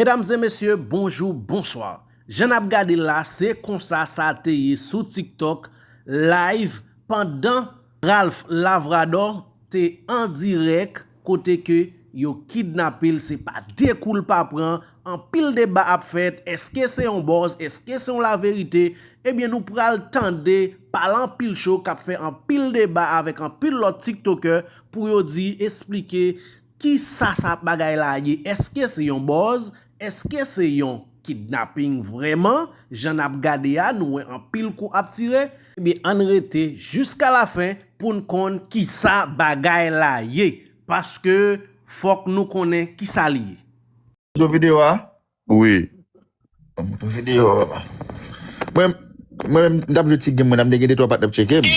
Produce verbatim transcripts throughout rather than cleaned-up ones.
Medam e mesye, bonjou, bonswa. Jan n ap gade la, se konsa sa te ye sou TikTok live pandan Ralph Lavrador te an dirèk kote ke yo kidnape l, se pa de kou l pa pran, anpil deba ap fèt, èske se yon buzz, èske se yon laverite? Ebyen, nou pral tande pale anpil cho k ap fè anpil deba avèk anpil lòt TikToker pou yo di, esplike kisa sa bagay la ye. Èske se yon buzz? Èske se yon kidnaping vrèman? Jan n ap gade a, nou wè anpil kou ap tire. Ebyen, ann rete jiska lafen pou n konn kisa bagay la ye. Paske fòk nou konnen kisa li ye. Yo videyo a? Wi. Videyo a. Mwen, mwen menm, m t ap jwe ti game, mwen, m te gen de twa patnè ap tcheke m.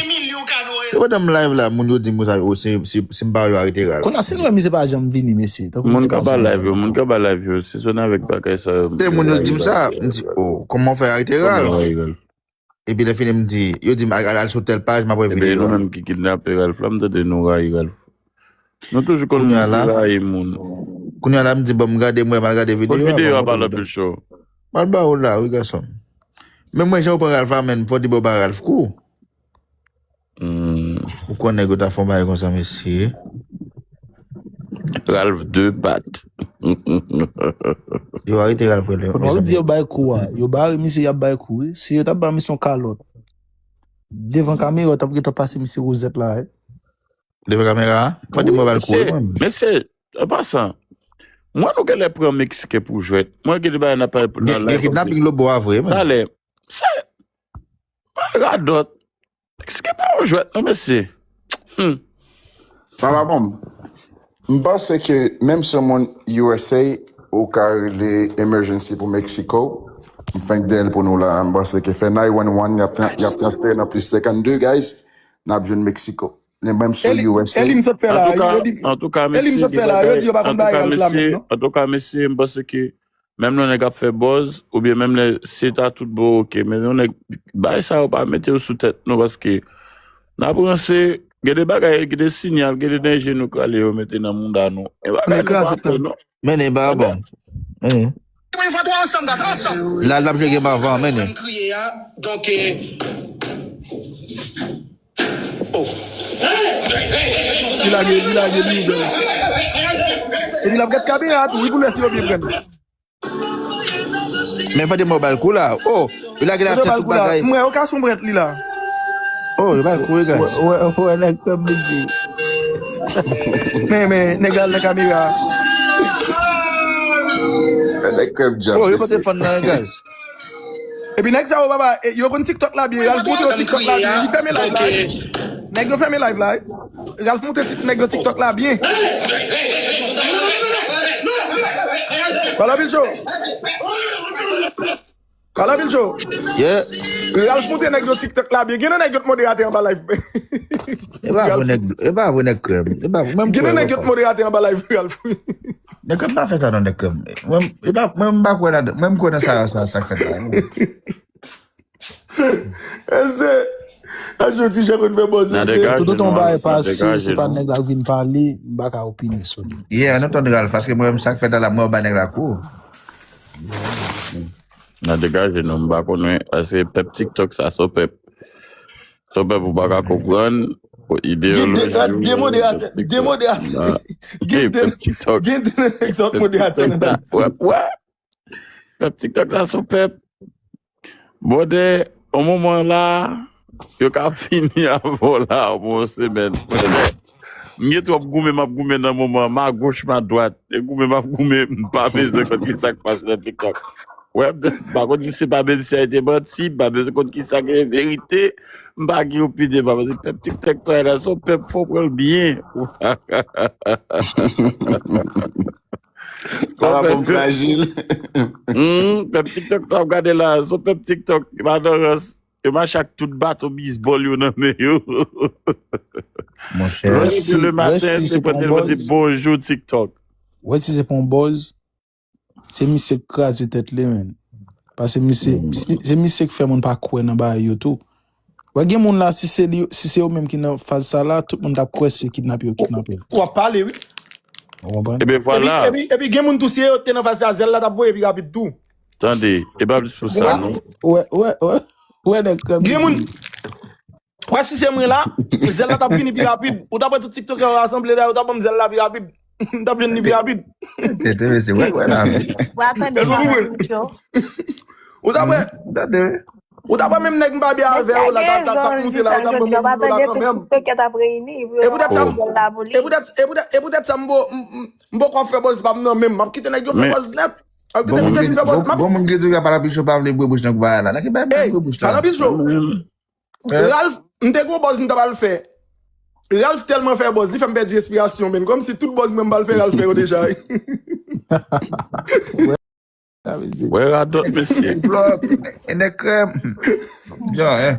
Se pandan m live la, moun yo di m konsa, o, se, se, se m pa yo arete Ralph. Kounye a, si nou wè misye pa janm vini, mesye. Tankou Moun misye k pa ap bay janm live yo, vini. Moun k ap bay live yo, se sou nan avèk bagay sa yo. Se moun yo di m sa, m di, o, kòman w fè arete Ralph? Epi lè fini m di, yo di m al, al sou tèl paj, m ap wè videyo a. Ebyen nou menm ki kidnape Ralph la, m tande nou rayi Ralph. Nou toujou konn rayi moun. Kounye a la m di bon m gade m wè m al gade videyo a. Kot videyo a pale anpil cho? M al ba ou la wi gason m. Men mwen jan ou pran Ralph la menm fò di bon ba Ralph kou. Ou kwè nèg yo ta fè yon bagay konsa mesye? Ralph de pat. Yo arete Ralph wi mezanmi. Yo bay kou a. Yo bare misye y ap bay kou wi. Si yo t ap ba misye yon kalòt devan kamera yo t ap gentan pase misye wozèt la wi. Devan kamera a? Fò di mwen ba l kou wi mwen. Mesye, an pasan, mwen nou genlè pran Meksiken pou jwèt. Mwen gen de bagay n ap pale nan live. Gen kidnaping lòtbò a vre menn. Talè. Mesye, mwen radòt. Meksiken pa yon jwèt non mesye. Hmm. Sa pa bon. M panse ke menm si yon moun U S A ou ka rele emergency pou Mexico. M fenk dèyè l pou nou la. M panse ke fè nine one one, y ap tran- y ap transfere nan plis senkannde, guys. N ap jwenn Mexico. Li menm sou U S A. Eli m sot fè la. Antouka, antouka mesye, antouka mesye, antouka mesye, m panse ke menm lè yon nèg ap fè buzz, oubyen menm lè se ta tout bon, oke, men yon nèg, bagay sa yo pa mete yo sou tèt nou, paske n ap ranse, gen de bagay, gen de sinyal, gen de danje nou k rale yo mete nan mounda nou. E bagay nou pa fè non. Men e pa bon. La l ap jwe game avan, men. Li lage, li lage, li ouvè. Epi l ap gad kamera tou, wi, pou l wè si yo byen pran. Men fòk mwen ba l kou la. Oh, li lage la ap fè tout bagay. Mwen, yo ka sonbrèt li la. Oh, yo ba l kou, wi, guys. Wè, wè, nèg pèp li di. Men, men, nèg la nan kamera. Nèg krèm djab. Oh, yo pa te fann nan, guys. Epi nèg sa yo papa, yo konn TikTok la byen, Ralph montre yo TikTok la byen, li fèmen live la. Nèg yo fèmen live la. Ralph montre nèg yo TikTok la byen. Pale anpil cho. Pale anpil cho. Ralph montre nèg yo TikTok la byen. Gen nan nèg yo t moderatè anba live. E pa vre nèg, e pa vre nèg krèm. E pa vre, menm gen nan nèg yo t moderatè anba live Ralph. Nèg krèm pa fè sa non nèg krèm. Mwen, e pa, mwen m pa kwè ladan, mwen m kwè nan sa, sa, sa k fèt la. Ese, a jodi jan konn fè bòz ese. Toutotan w bay pase, se pa nèg la k vin pale, m pa ka opine sou li. Yeah, nou tann Ralph, paske mwen menm sa k fèt la la, mwen w bay nèg la kou. Nan degaje nou, m pa konnen, paske pèp TikTok sa, se yon pèp. Se yon pèp ou pa ka konprann, ideoloji yo, de moderatè, de moderatè. Gen de, gen de nèg sòt moderatè nan. Wè, wè. Pèp TikTok la se yon pèp. Brother, yon moman la, yo ka fini avè w la pou yon semèn. Brother, m gen twòp goumen m ap goumen nan moman an, ma goch, ma dwat. E goumen m ap goumen, m pa bezwen konn kisa k pase nan TikTok. Wè, m pa konn si se pa Belsè te manti, m pa bezwen konn kisa ki verite, m pa gen opinyon, m pa panse pèp TikTok la, se yon pèp fò pran l byen. Papa bon frajil. Hmm, pèp TikTok la, w gade la, se yon pèp TikTok, pa nan rans. Yo mache ak tout baton bizbòl yo nan men yo. Monchè. Lè w leve lematè, se pote l pote bonjou TikTok. Wè si se pa yon buzz, se misye k kraze tèt li, menn. Paske misye, se misye k fè moun pa kwè nan bagay yo tou. Wè gen moun la, si se li, si se yo menm ki nan faz sa la, tout moun t ap kwè se kidnape yo kidnape l. W ap pale wi. Ou konprann? Ebyen vwala. Epi, epi, epi gen moun tou, si yo te nan faz sa, zèl la t ap voye pi rapid tou. Tande, e pa plis pou sa, non. Wè, wè, wè, wè, nèg krèm. Gen moun. Wè, si se mwen la, zèl la t ap vini pi rapid. Ou t ap wè tout TikTokè yo rasanble la, yo t ap ban m zèl la pi rapid. M t ap jwenn li pi rapid. Tete, mesye, wè, wè la. Wè, tande, Eske w konprann? Patricio. Ou t ap wè. Tande. Ou t ap wè menm nèg m pa byen avè yo la, t ap, t ap, t ap moute la, yo t ap ban m moun yo la kanmenm. Tout TikTokè t ap reyini pou yo E poutèt sa, fè zèl la pou li. E poutèt, e poutèt, e poutèt sa m bo, m, m, m poko ap fè buzz pa m nan menm. M ap kite nèg yo fè Men- buzz nèt. M ap kite Bon, nèg yo fè buzz. M ap Bon, bon, moun ki di yo pa la plis yo pa vle bwe bouch nan koupa la. Lè ki bay Hey, bwe bouch la. Panabicho. Eh? Ralph, m te gon buzz m ta pral fè. Ralph tèlman fè buzz, li fè m pèdi respirasyon, men. Kòmsi tout buzz mwen m pral fè, Ralph fè yo deja. Wè radòt, mesye. Flop. E nèg krèm. Yo, eh.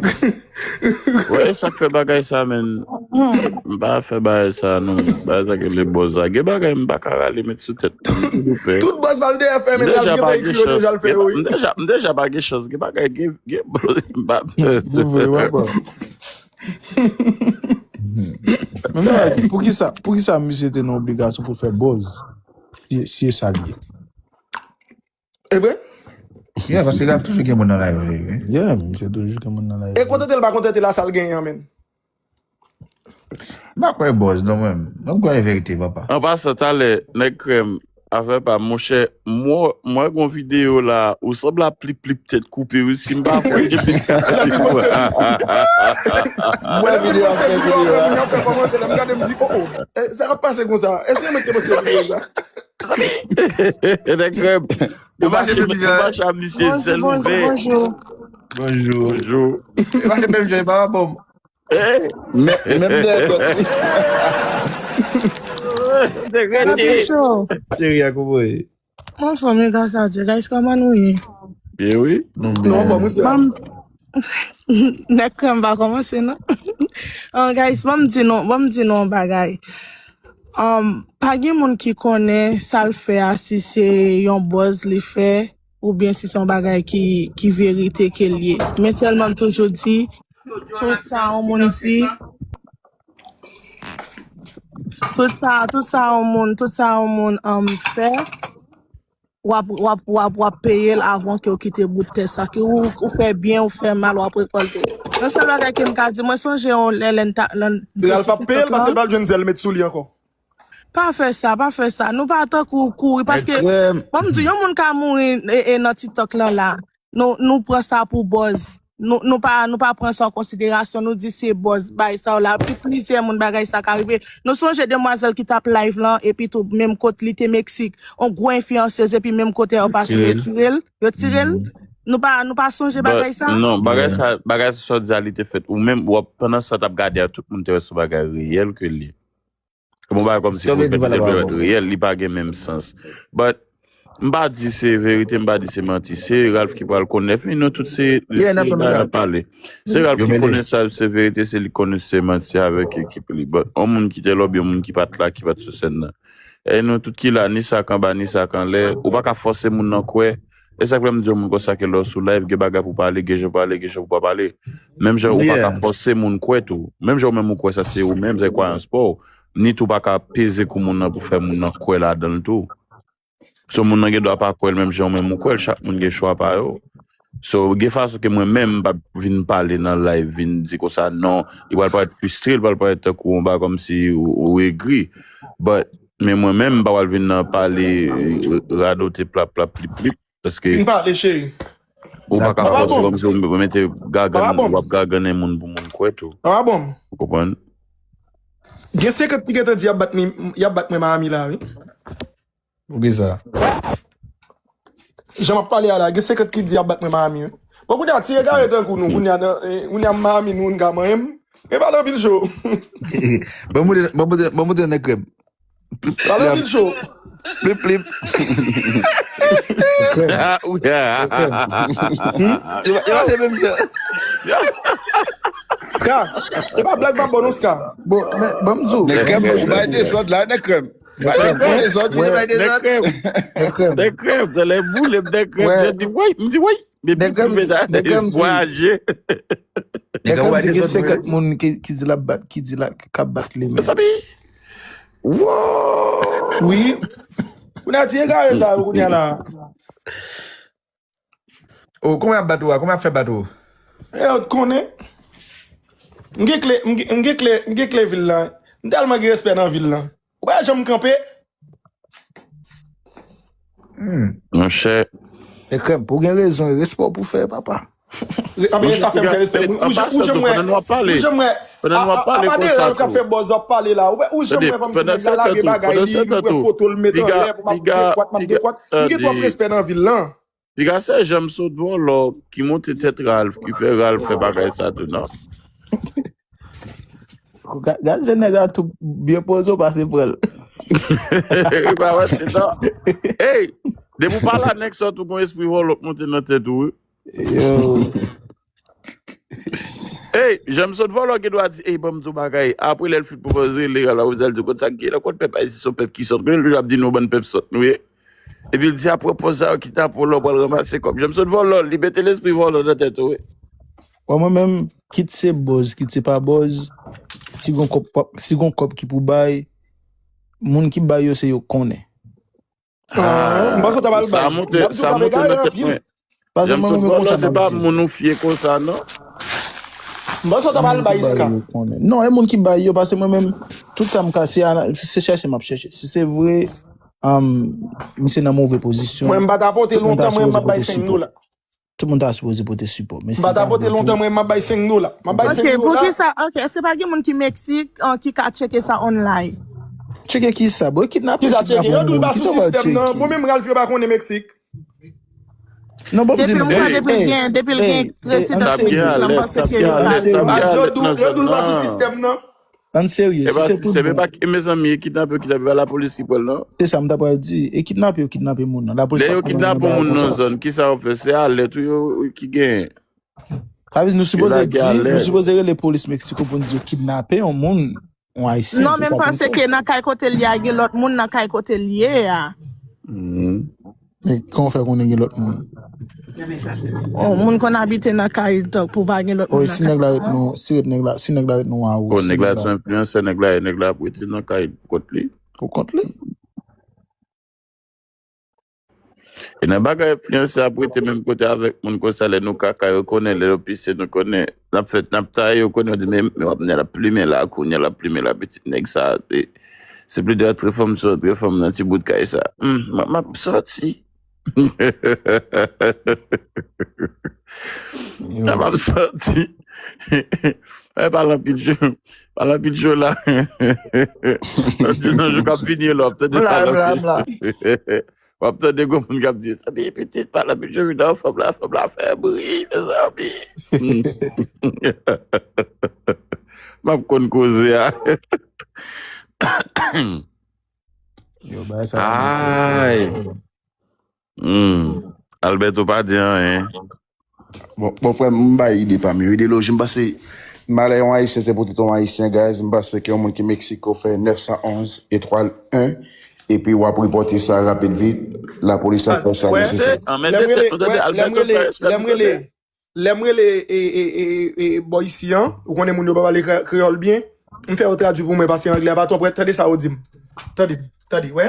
Wè, e sa k fè bagay sa, men. M pa fè bagay sa, non. Bagay sa ke le buzz la. Gen bagay m pa ka rale met sou tèt mwen. Silvouplè. Tout buzz m al de F M, M Ralph deja gen pa tan gen ekri yo chans. deja l fè Gen- yo, wi. M deja, m deja pa gen chans. Gen bagay, gen, gen buzz m pa fè. Bon, vre, wè, bon. Men, men, pou ki sa, pou ki sa misye te nan obligasyon pou fè buzz? Si, si e sa l ye. E vre? Yeah, paske Ralph toujou gen moun nan live, wi. Yeah, misye toujou gen moun nan live. E kontante l pa kontante la, sa l genyen an, men. M pa kwè buzz, non, mwen. Mwen kwè verite, papa. An pasan, talè, nèg krèm, afè pa, monchè, mwen, mwen gon videyo la, ou sanble a plip plip tèt koupe, wi, si m pa kwè gen videyo. Mwen videyo ap fè videyo a. Moun yo fè kòmantè la, m gade, m di, oh, oh, eh, sa k ap pase konsa? Èske mwen te poste videyo sa? Nèg krèm, ou mache, ou mache a misye Bonjou, sèl bonjou, ouvè. Bonjou. Bonjou. Bonjou. E pa menm jan, e pa bon. Eh, Men, menm dèyè tèt li. nèg rete. Patricio. Cheri a kouboye. Mwen fò men gras a Dye, guys, kòman nou ye? Byen wi. Nou Non, fò byen. mwen se Ban m nèg krèm pa kòmanse, non. Ah, guys, ban m di nou, ban m di nou yon bagay. Um, pa gen moun ki konnen sa l fè a, si se yon buzz li fè, oubyen si se yon bagay ki, ki verite ke l ye. Men sèlman m toujou di, tout sa yon moun di, tout sa, tout sa yon moun, tout sa yon moun um, fè, w ap, w ap, w ap, w ap peye l avan ke w kite bout tè sa. Ke ou, ou fè byen, ou fè mal, w ap rekòlte. Yon sèl bagay ke m ka di, mwen sonje yon lè, lè n ta, lè n te Ralph sou ap peye l, TikTok paske la. L pral jwenn zèl met sou li ankò. Pa fè sa, pa fè sa. Nou pa tankou kouri, paske, Nèg krèm. Ban m di, yon moun ka mouri e, e nan TikTok lan la. Nou, nou pran sa pou buzz. Nou, nou pa, nou pa pran sa an konsiderasyon. Nou di se buzz, bay sa yo la. Pi plizyè moun bagay sa ka rive. Nou sonje demwazèl ki t ap live lan, epi tou, menm kot li te Meksik. On gwo enfliyansez, epi menm kote yo pase, yo tire l. Yo tire l. Nou pa, nou pa sonje bagay sa? Non, bagay sa, bagay sa, sa w di a, li te fèt. Ou menm, w ap, pandan sa, t ap gade a, tout moun te wè se yon bagay reyèl ke l ye. Bon, bagay kòmsi pou fèt, li te parèt reyèl, li pa gen menm sans. But, m pa di se verite, m pa di se manti. Se Ralph ki pral konnen. Fin, nou tout se, se la n ap pale. Se Ralph ki konnen sa, se verite, se li konnen se manti avèk ekip li. But, yon moun ki te la, oubyen yon moun ki pa t la, ki pa t sou sèn nan. E nou tout ki la, ni sa k anba, ni sa k anlè, ou pa ka fòse moun nan kwè. E sa k fè m di yon moun konsa ke lè w sou live, gen bagay pou pale, gen jan pale, gen jan pou pa pale. Menm jan ou pa ka fòse moun kwè tou. Menm jan ou menm ou kwè sa se ou menm, se kwayans pa w. Ni tou pa ka peze kou moun nan pou fè moun nan kwè ladan l tou. So moun nan gen dwa pa kwè l menm jan ou menm ou kwè l, chak moun gen chwa pa yo. So gen fason ke mwen menm m p ap vin pale nan live, vin di konsa non, li pral parèt fristre, li pral parèt tankou yon bagay kòmsi ou, ou egri. But, men mwen menm m pa pral vin nan pale, eh, radote plap plap plip plip, paske Fin pale, cheri. Ou pa ka Papa fòse bon. Kòmsi ou mete gagann, Papa bon. W ap gagannen moun pou moun kwè tou. Papa bon. Ou konprann? Gen senkant ki gentan di y ap bat mi, y ap bat mwen Miami la, wi. Pou ki sa? Jan m ap pale a la, gen senkant ki di y ap bat mwen Miami, wi. Bon, kounye a, ti egare tankou nou, kounye a, nan, eh, kounye a Miami, nou, nou ka manyen m. E pale anpil cho. Ban m montre, ban m montre, ban m montre nèg krèm. Pale anpil cho. Plip, plip. Ah, wi, ah. Yo, yo, se menm jan. Ka, e pa blag m ap ba w non, Ska. Bon, men, ban m di w. Nèg krèm, ou bay dezòd la, nèg krèm. Bay dezòd, ou bay dezòd. Nèg krèm, nèg krèm, se lè boule m, nèg krèm. Mwen di, woy, m di, woy. Depi Nèg krèm, tou meta nèg krèm di, vwayaje. nèg krèm di gen senkant moun ki, ki di l ap bat, ki di la, k ap bat li, men. Mezanmi, Wow! Wi. Kounye a ti egare sa yo kounye a la. Oh, kòman y ap bat ou a? Kòman y ap fè bat ou? E yo t konnen. M gen kle, m gen, m gen kle, m gen kle vil la. M tèlman gen respè nan vil la. Ou pa janm kanpe. Monchè. Ekrèm, pou gen rezon, e respè w pou fè, papa. Anben sa fè m fè respè. Ou janm wè, ou janm wè, apa de Ralph k ap fè bòz, w ap pale la. Ou janm wè kòmsi nèg la lage bagay li, li wè foto l met anlè pou m ap dekwat, m ap dekwat. M gen twòp respè nan vil lan. Piga se Janm sot vòlò ki monte tèt Ralph, ki fè Ralph fè bagay sa tou non. Gad jan nèg la tou byen poze w pase pran l. Ey, depi w pa la nèg sa w tou gon espri vòlò k monte nan tèt ou wi. Ey, Janm sot vòlò gen dwa di ey ban m di w bagay. Apre lè l fin pwopoze rele Ralph la pou di l di w konn sa k gen nan kont pèp ayisyen se yon pèp ki sòt. Konnen l toujou ap di nou bann pèp sòt nou ye. Epi l di apre pòz sa yo kidnape w la w pral ranmase kòb. Janm sot vòlò, li mete lespri vòlò nan tèt ou wi. Bon, mwen menm, kit se bòz, kit se pa bòz, si gon kòb, si gon kòb ki pou bay, moun ki bay yo se yo k konnen. M panse w ta pral bay. M ap di w pa egare anpil. Paske mwen menm konsa se pa moun ou fye konsa non. M panse w ta pral bay Iska. Non, e moun ki bay yo, paske mwen menm, tout sa m ka, se chèche m ap chèche. Si se vre, misye nan move pozisyon. Mwen m pa ta pote lontan, mwen m ap bay senk dola. Tout moun ta sipoze pote sipò. M pa ta pote lontan, mwen m ap bay senk dola. M ap bay senk dola. Poukisa? Ok, èske pa gen moun ki Meksik ki ka tcheke sa online? Tcheke kisa? Bro, kidnape. Kisa tcheke? Yo di l pa sou sistèm nan. Bon, menm Ralph yo pa konnen Meksik. Non, bon, depi m pran, depi l gen, depi l gen trese nan figi l, m panse ke yo pa. Yo di l pa sou sistèm nan. Ann serye, si se tout bon. E mezanmi, e kidnape yo kidnape, pa lapolis ki pran l non. Se sa m ta pral di. E kidnape yo kidnape moun nan. Lapolis pa konn anyen bagay konsa. Lè yo kidnape yon moun nan zòn, kisa yo fè? Se alèt ou yo ki genyen. Sa vle di nou sipoze di, nou sipoze rele polis Meksiko pou n di yo kidnape yon moun, yon Ayisyen. Non, men m panse ke nan kay kote l ye a, gen lòt moun nan kay kote l ye a. Men kòman w fè konnen gen lòt moun? Oh, moun konn abite nan kay tank pou pa gen lòt moun nan kay. Si nèg la ret nou, si ret nèg la, si nèg la ret nou a ou. Oh, nèg la se enfliyansè, nèg la, nèg la ap rete nan kay kot li. Pou kont li. E nan bagay enfliyansè ap rete menm kote avèk moun konsa lè nou kaka yo konnen, lè yo pise nou konnen. N ap fè, n ap taye yo konnen, yo di men w ap nèg la ap plimen la kounye a l ap plimen la pitit nèg sa. Se plede antre fanm sou antre fanm nan ti bout kay sa. M ap sòti. M ap sòti. Pale anpil cho. Pale anpil cho la. Nan jou k ap vini yo la w ap tande pale anpil cho. W ap tande gon moun k ap di sa byen pitit pale anpil cho vin nan fanm la fanm la fè bri mezanmi. M ap konn koze a. Yo bay sa. Ay. Hmm. Alberto pa di anyen. Bon, bon frè m, m bay ide pa m yo. Ide lojik, m panse malè yon ayisyen se pou tout yon ayisyen, guys. M panse ke yon moun ki Meksiko fè nèf san onz etwal en, epi w ap repòte sa rapid vit, lapolis ap fè sa nesesè. Lè m rele, lè m rele, lè m rele, lè m rele e, e, e, e, bò isi an, ou konnen moun yo pa pale kre- kreyòl byen, m fè yo tradui pou mwen paske anglè a pa twò prèt, tande sa yo di m. Tande, tande, wè.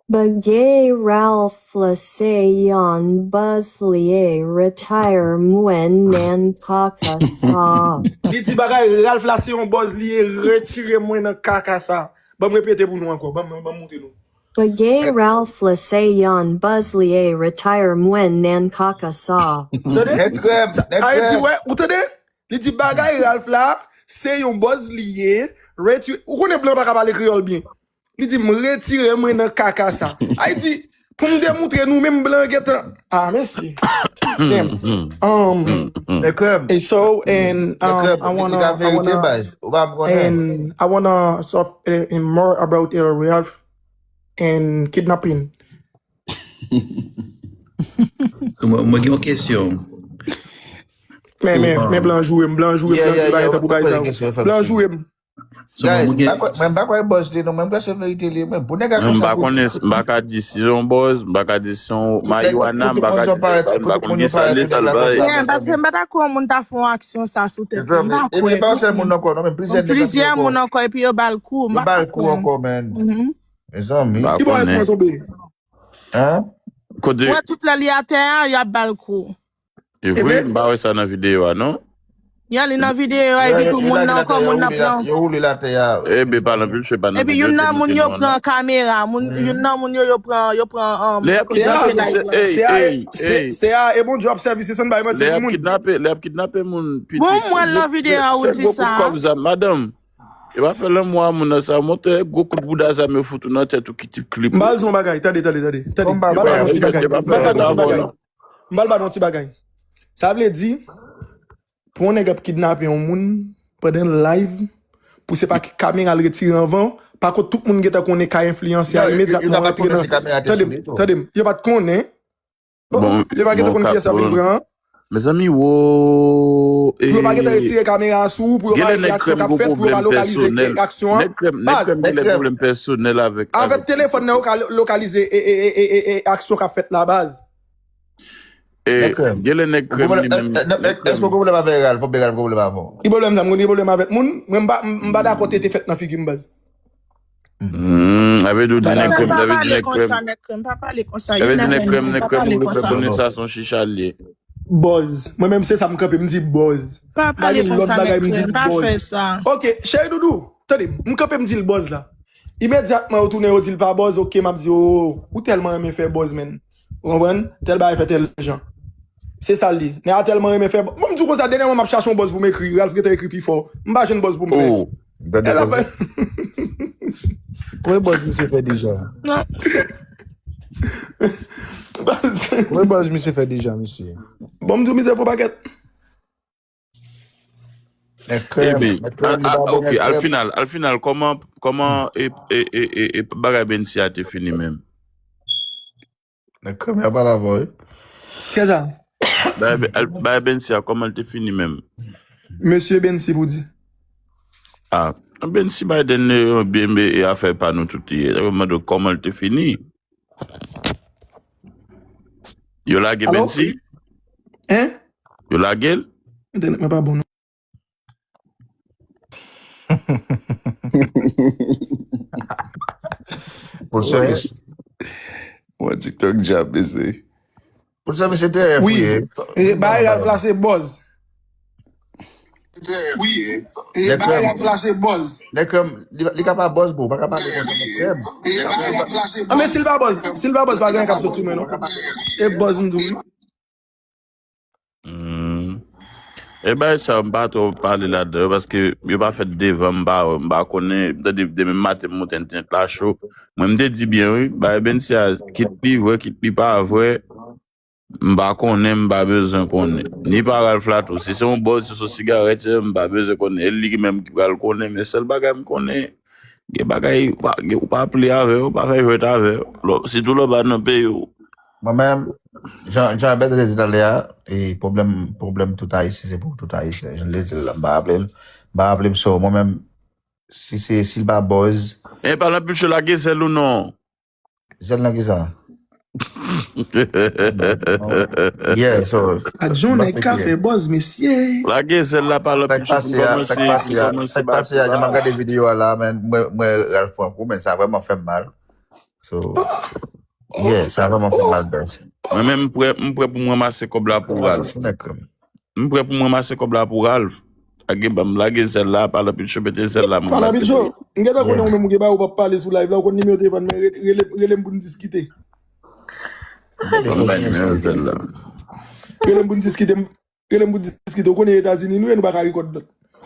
Bagay Ralph la se yon buzz li ye, retire mwen nan kaka sa. Li di bagay Ralph la se yon buzz li ye, retire mwen nan kaka sa. Ban m repete pou nou ankò, ban m, ban m montre nou. Bagay Ralph la se yon buzz li ye, retire mwen nan kaka sa. Tande? Ayiti, wè, ou tande? Li di bagay Ralph la se yon buzz li ye, retire, ou konnen blan pa ka pale kreyòl byen. Li di m retire mwen nan kaka sa. Ayiti, pou m demontre nou menm blan gentan. Ah, mèsi. Damn. Um, Nèkrèm. And so, and um, Nèkrèm, I li wanna, ka I verite wanna, baz. Ou pa m konnen. And I wanna talk uh, more about uh, Ralph and kidnapping. Mwen mwen gen yon kesyon. Men, men, men blan joure m, blan joure m, blan di bagay tankou bagay sa yo. Blan joure m. Guys, m pa kwè, mwen m pa kwè buzz li non, mwen m kwè se verite li, mwen bon nèg a konsa. M pa konnen, m pa ka di si se yon buzz, m pa ka di si se yon marijuana, m pa ka di, m pa konn kisa li sa l bay. Yeah, paske m pa dakò moun ta fè yon aksyon sa sou tèt li, m pa kwè. E pa yon sèl moun ankò non, men plizyè nèg. Plizyè moun ankò, epi yo ba l kou, m pa kwè. Yo ba l kou ankò, man. Mezanmi. M pa konnen. Hein? Kote? Wè tout lè li atè a, y ap ba l kou. E vre, m pa wè sa nan videyo a non. Yan li nan videyo a, epi tou moun nan kò moun nan pran. Yo woule l atè a. Ebe pa nan pil se pa nan videyo. Epi youn nan moun yo pran kamera, moun youn nan moun yo yo pran yo pran um. Lè y ap kidnape, se a e bon djòb sèvis se son bay manti moun. Lè y ap kidnape, lè y ap kidnape moun pitit. Bon mwen nan videyo a ou di sa. Madanm. Yo pa fè lanmou a moun nan sa, monte gwo kout bouda zam yo fout ou nan tèt ou ki ti klip. M ba l di yon bagay, tande, tande, tande, tande. M ba l ba yon ti bagay. M ba l ba yon ti bagay. M ba l ba yon ti bagay. Sa vle di, pou yon nèg ap kidnape yon moun pandan l live, pou se pa kamera l retire anvan, pa kont tout moun gentan konnen ka enfliyanse a imedyatman rantre nan. Tande m, tande m, yo pa t konnen. Bon, yo pa gentan konn kiyès y ap vin pran. Mezanmi, wo. Pou yo pa gentan retire kamera a sou ou, pou yo pa retire aksyon k ap fèt, pou yo pa lokalize aksyon an. Baz, nèg krèm gen pwoblèm pèsonèl avèk avèk telefòn nan yo ka lokalize aksyon k ap fèt la, baz. Gen lè nèg krèm li menm. Èske w gen pwoblèm avè Ralph? Oubyen Ralph gen pwoblèm avè w? Ki pwoblèm sa? M gen pwoblèm avèk moun? Mwen m pa m pa dakò tete fèt nan figi m, baz. Hmm, avè di w di nèg krèm, avè di nèg krèm. Nèg krèm, pa pale konsa, nèg krèm, ou vle fè konnen sa se yon chicha l ye. Buzz. Mwen menm se sa m kanpe m di buzz. Pa pale konsa nèg krèm, pa fè sa. Ok, cheri doudou, tande m, m kanpe m di l buzz la. Imedyatman yo tounen yo di l pa buzz, ok, m ap di, oh, ou tèlman renmen fè buzz, man. Ou konprann? Tèl bagay fè tèl jan. Se sa l ye. Nèg la tèlman renmen fè buzz. Bon, m di w konsa, dènyèman m ap chache yon buzz pou m ekri. Ralph gentan ekri pi fò. M pa jwenn buzz pou m fè. Kote buzz misye fè deja? Kote buzz misye fè deja, mesye? Bon, m di w misye fò pakèt. Ebe, ok, al final, al final, kòman, kòman e, e, e, e, e bagay Bensi a te fini menm? Nèg krèm ap pale avè w, wi. Kisa? Bay, al- bay Bensi a, kòman l te fini menm? Mesye Bensi pou di. Ah, Bensi Biden, eh, byen, men, e afè pa nou tout li ye. Sa vle mande w kòman l te fini. Yo lage Bensi? Hein? Yo lage l? Entènèt mwen pa bon, non. Pou l sèvis. Mwen TikTok djab, mesye. Pou l sèvis se tè F wi. Wi. E bagay Ralph la se buzz. Wi. E bagay Ralph la se buzz. Nèg krèm, li, li ka pa buzz, bro. Pa ka pale konsa, nèg krèm. Anben si l pa buzz, si l pa buzz, pa gen anyen k ap sot sou mwen, non. E buzz m di w, wi. Hmm. E bagay sa yo, m pa twò pale ladan yo, paske yo pa fèt devan m, m pa, m pa konnen, m tande demen maten m monte entènèt la cho. Mwen, m te di byen, wi, bagay Bensi a, kit li vre, kit li pa vre, m pa konnen, m pa bezwen konnen. Ni pa Ralph la tou. Si se yon buzz, si se yon sigarèt, m pa bezwen konnen. E li menm ki pral konnen, men sèl bagay m konnen, gen bagay, ou pa, gen, ou pa play avè yo, ou pa fè jwèt avè yo. Lò, sitou lè w pa nan peyi w. Mwen menm, jan, jan Albert te di talè a, e pwoblèm, pwoblèm tout Ayisyen, se pou tout Ayisyen. Jan l te di l la, m pa raple m, m pa raple m, so, mwen menm, si se, si l pa buzz. E pa nan pitch lage sèl ou non. Sèl nan kisa? Yeah, so, ak jan nèg ka fè buzz, mesye. Lage sèl la pa nan pitch pou kòmanse, ki kòmanse ba. Sa k pase a, jan m ap gade videyo a la, man, mwen, mwen Ralph pran kou, men sa vrèman fè m mal. So, yeah, sa vrèman fè mal, guys. Mwen menm, m prè, m prè pou m ranmase kòb la pou Ralph. M prè pou m ranmase kòb la pou Ralph. Lage ban m, lage zèl la, pa nan pitch, mete zèl la, mwen. Pa nan pitch, m gentan konnen ou menm ou gen bagay ou p ap pale sou live la, ou konn nimewo telefòn mwen, rele, rele m pou n diskite. Ban m bay nimewo zèl la. Rele m pou n diskite. Rele m pou diskite. Ou konnen Etazini nou ye, nou pa ka rekòd.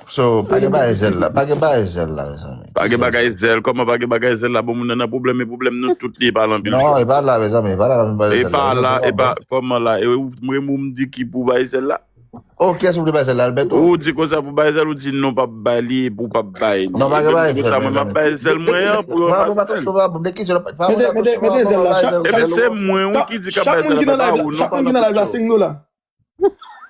So, pa gen bagay zèl la. Pa gen bagay zèl la, mezanmi. Pa gen bagay zèl. Kòman pa gen bagay zèl la? Bon, moun nan nan pwoblèm, e pwoblèm nou tout li, e pa l anpil. Non, e pa la, mezanmi, e pa la, e pa la, e pa, kòman la? E ou, mwen, ou m di ki pou bay zèl la? Oh, kiyès ou vle bay zèl la, Albert? Ou di konsa pou bay zèl, ou di non, p ap bay li, pou p ap bay li. Non, pa gen bagay zèl, mezanmi. Mwen, m ap bay zèl mwen an, pou yo pa sèl. Mete, mete, mete zèl la. Ebyen, se mwen, wi, ki di k ap bay zèl la, pa ou, non, pa nan pitch. Chak moun ki nan live la, chak moun ki nan live la, senk dola.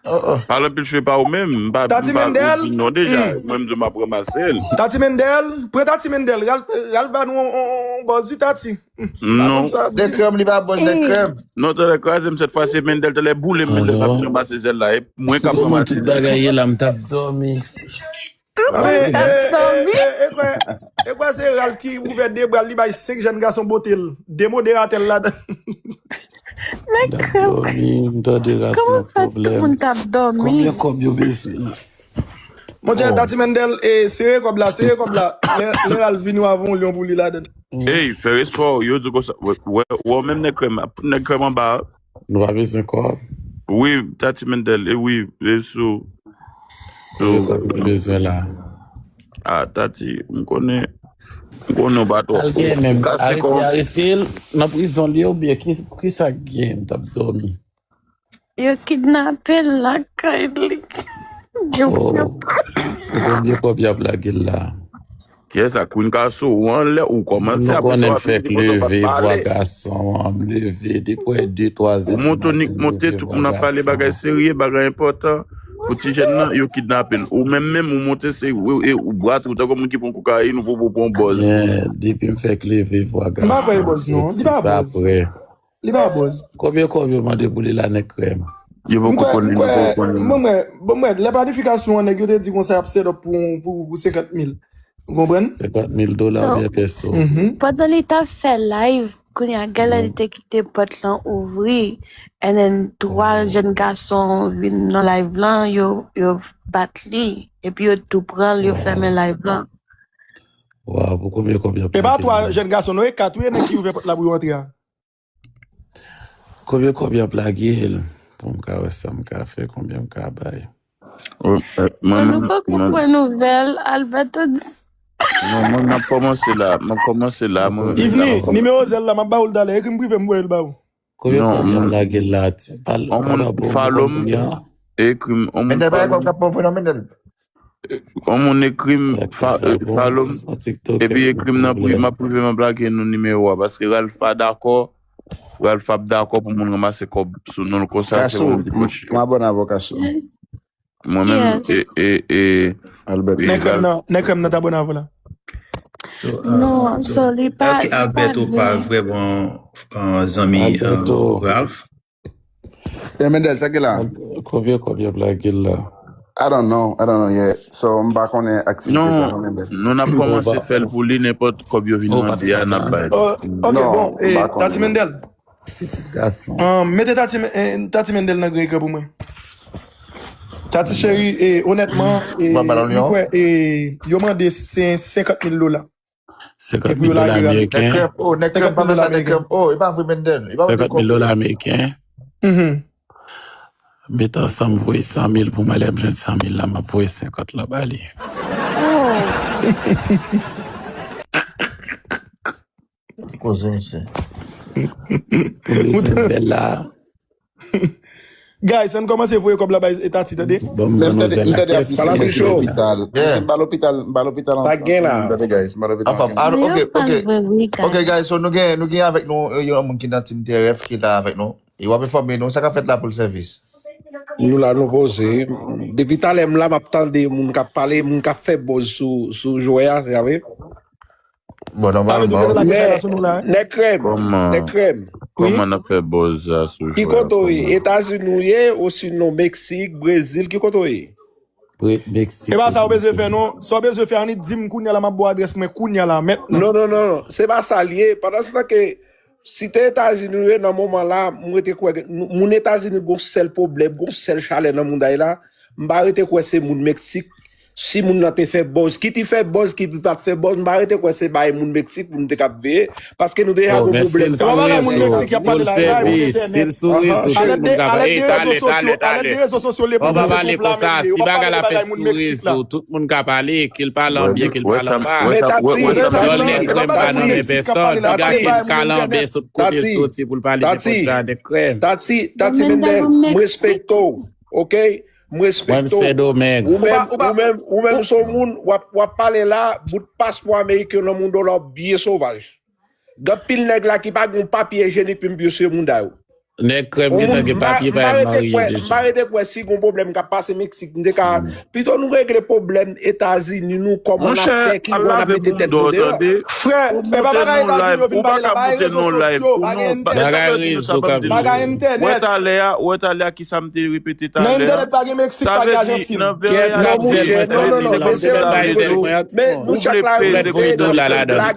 Oh, oh. Pale anpil cheve pa ou menm. M pa, Tati m pa Mendel? Di non deja. Mm. Mwen, m di m ap ranmase l. Tati Mendel? Pran Tati Mendel. Ralph, Ralph ba nou on, on, on bòz, wi, Tati. Mm. Non. Nèg krèm, li pa bòz, nèg krèm. Non, talè kraze m sèt fwa, se Mendel, talè boule m, Mendel ap ranmase zèl la. E mwen k ap ranmase zèl la. Kòman tout bagay ye la, m t ap dòmi. Mwen t ap dòmi. E, e, e, e kwè, e kwè se Ralph ki ouvè de bra l, li bay senk jèn gason bote l. De moderatè l ladan. Nèg krèm. M t ap dòmi, m tande Ralph nan pwoblèm. Kòman fè tout moun t ap dòmi? Konbyen kòb yo bezwen? Monchè, Tati Mendel, e, sere kòb la, sere kòb la. Lè, lè Ralph vini, w a voye yon lyon pou li ladan. Ey, fè respè w, yo di konsa, wè, wè, wè, menm nèg krèm, nèg krèm anba. Nou pa bezwen kòb. Wi, Tati Mendel, e wi, e sou. Yo bezwen la. Ah, Tati, m konnen, m konnen w pa twò fou. Al gen menm, arete, arete l nan prizon li oubyen ki, ki sa k gen, m t ap dòmi. Yo kidnape l lakay li. Yo, oh, yo pran. Konbyen kòb y ap lage l la? Kiyès sa? Queen Kaso, ou anlè, ou kòmanse, apre sa w ap vini konsa w pa t pale. Vwa gason an, m leve, depi de, twa zè di maten, m leve, vwa gason an. Ou monte, ou nik monte, tout moun ap pale bagay serye, bagay enpòtan. Pou ti jèn nan, yo kidnape l. Ou menm menm, ou monte, se, ou, e, ou bwat, ou tankou moun ki pran kokayin, ou pran bòz. Byen, depi m fèk leve, vwa gason an, se sa apre. Li pa bòz. Konbyen kòb yo mande pou li la, nèg krèm? Yo poko konn li, yo poko konn li. Mwen, mwen, bon, mwen, lè planifikasyon an, nèg yo te di konsa y ap set up pou, pou, pou senkant mil. Ou konprann? Senkant mil dola oubyen peso. Pandan li t ap fè live, kounye a, gèlè li te kite pòt lan ouvri, and then twa jèn gason vin nan live lan, yo, yo bat li, epi yo tou pran l, yo fèmen live lan. Waw, pou konbyen kòb y ap lage l? E pa twa jèn gason, non, e kat, wi, e nèg ki ouvè pòt la pou yo antre a. Konbyen kòb y ap lage l? Pou m ka wè sa m ka fè, konbyen m ka bay. Mwen, nou poko pran nouvèl, Alberto di. Non, mwen, m ap kòmanse la, m ap kòmanse la, mwen. Ivni, nimewo zèl la, m ap ba w l talè, ekri m prive, m voye l ba ou. Konbyen kòb y ap lage l la? Ti, pa, pa ba bon, follow m, ekri m, on moun follow m. Mendel, pa gen kòb k ap pran vre non, Mendel. On moun ekri m, follow m, epi ekri m nan prive, m ap prive, m ap lage nou nimewo a, paske Ralph pa dakò, Ralph ap dakò pou moun ranmase kòb sou non l konsa, se yon bouch. Kaso, m abòne avè w, Kaso. Mwen menm, e, e, e, Albert. Nèg krèm nan, nèg krèm nan t abòne avè w la. Non, so, li pa, èske Alberto pa vrèman, euh, zanmi, euh, Ralph? E Mendel, sa ki la? Konbyen, konbyen kòb y ap lage l la? I don't know, I don't know yet. So, m pa konnen aktivite sa non, Mendel. Non, n ap kòmanse fè l pou li, nenpòt kòb yo vin mande a, n ap bay. Oh, ok, bon, eh, Tati Mendel. Pitit gason. Ah, mete Tati, eh, Tati Mendel nan gran ekran pou mwen. Tati cheri, eh, onètman, eh, m kwè, eh, yo mande sen-, senkant mil dola. Senkant mil dola ameriken. Nèg krèm, oh, nèg krèm, pa fè sa, nèg krèm. Oh, e pa vre, Mendel. E pa vre. Senkant mil dola ameriken. Met ansanm, voye san mil pou mwen, lè m jwenn san mil la, m ap voye senkant lan ba li. Koze misye. Pou bezwen bèl la. Guys, ann kòmanse voye kòb la bay Tati, tande. Bon, m tande, m tande ap di se lopital. Misye, m pa lopital, m pa lopital ankò. Sa gen la? M tande, guys, m pa lopital. Anfen, ah, ok, ok. Ok, guys, so nou gen, nou gen avèk nou, eh, yon moun ki nan Team T R F ki la avèk nou. E w ap enfòme nou, sa k ap fèt la pou l sèvis? Nou la, nou poze. Depi talè m la, m ap tande moun k ap pale, moun k ap fè buzz sou, sou jwè a, sa vle. Bon, nòmalman. Men, nèg krèm, nèg krèm. Kòman n ap fè buzz la sou jwè a? Ki kote w ye? Etazini w ye, osinon Meksik, Brezil, ki kote w ye? Meksik. E pa sa w bezwen fè, non. Sa w bezwen fè, annik di m kounye a la, m ap ba w adrès mwen kounye a la, mentnan. Non, non, non, non. Se pa sa l ye. Pandan se tan ke, si te Etazini w ye nan moman la, m rete kwè ke, nou, moun Etazini gon sèl pwoblèm, gon sèl chalè nan mond la, m pa rete kwè se moun Meksik. Si moun nan te fè buzz, ki te fè buzz, ki pa t fè buzz, m pa rete kwè se bay moun Meksik pou nou te k ap veye, paske nou deja gon pwoblèm. Se pa bagay moun Meksik y ap pale la, e bagay moun entènèt. Alèd de, alèd de rezo sosyo, alèd de rezo sosyo, li pou di se yon pla mèt li ye, ou pa pale de bagay moun Meksik la. Tout moun ka pale, ke l pale an byen, ke l pale an mal. Men Tati, Tati, e pa bagay moun Meksik k ap pale la, Tati, e pa bagay moun entènèt. Tati, Tati, Tati Mendel, m respekte w, ok? M respekte w. Ou menm, ou menm, ou menm se yon moun, w ap, w ap pale la, bout paspò ameriken nan mouda w la, w byen sovaj. Gen anpil nèg la ki pa gen papye ijenik pou yo se moun sa yo. Nèg krèm gentan gen papye pa al marye deja. M pa rete kwè si gon pwoblèm k ap pase Meksik, m te ka pito nou regle pwoblèm Etazini, nou kòman n ap fè, ki bò n ap mete tèt nou deyò. Frè, e pa bagay Etazini yo vin pale la, bagay rezo sosyo, bagay entènèt. Bagay entènèt. Wè talè a, wè talè a kisa m te repete talè a. Nan entènèt pa gen Meksik, pa gen Ajantin. Kèv n ap zèl mwen santi, m ap zèl bay zèl mwen ak ti mwen. Ou vle peze kou dola ladan. M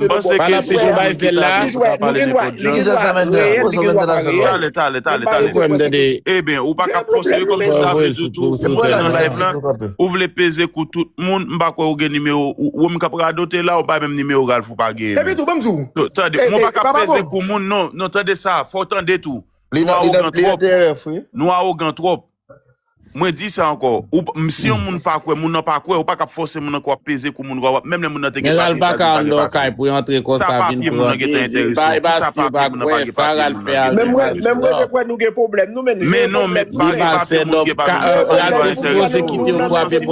panse ke se Jean-Louis ki ta pou ta pale nenpòt jan. Talè, talè, talè, talè. Ebyen, ou pa ka fòse yo kòmsi sa vle di tou, ou nan live lan, ou vle peze kou tout moun, m pa kwè ou gen nimewo, ou, ou menm k ap radote la, ou pa menm nimewo Ralph ou pa gen. Epi tou, ban m di w. Tande, mwen pa ka peze kou moun, non, non, tande sa, fò w tande tou. Nou awogan twòp. Nou awogan twòp. Mwen di sa ankò. Ou, m- si yon moun pa kwè, moun nan pa kwè, ou pa ka fòse moun nan kwè w ap peze kou moun, w ap, menm lè moun nan te gen papye, Etazini pa gen papye. Sa papye moun nan gentan enterese. Kisa papye moun nan pa gen papye moun nan gentan enterese. Men mwen, men mwen te kwè nou gen pwoblèm, nou menm. Men non, men pa, e papye moun gen papye moun nan gentan enterese. Nou sansib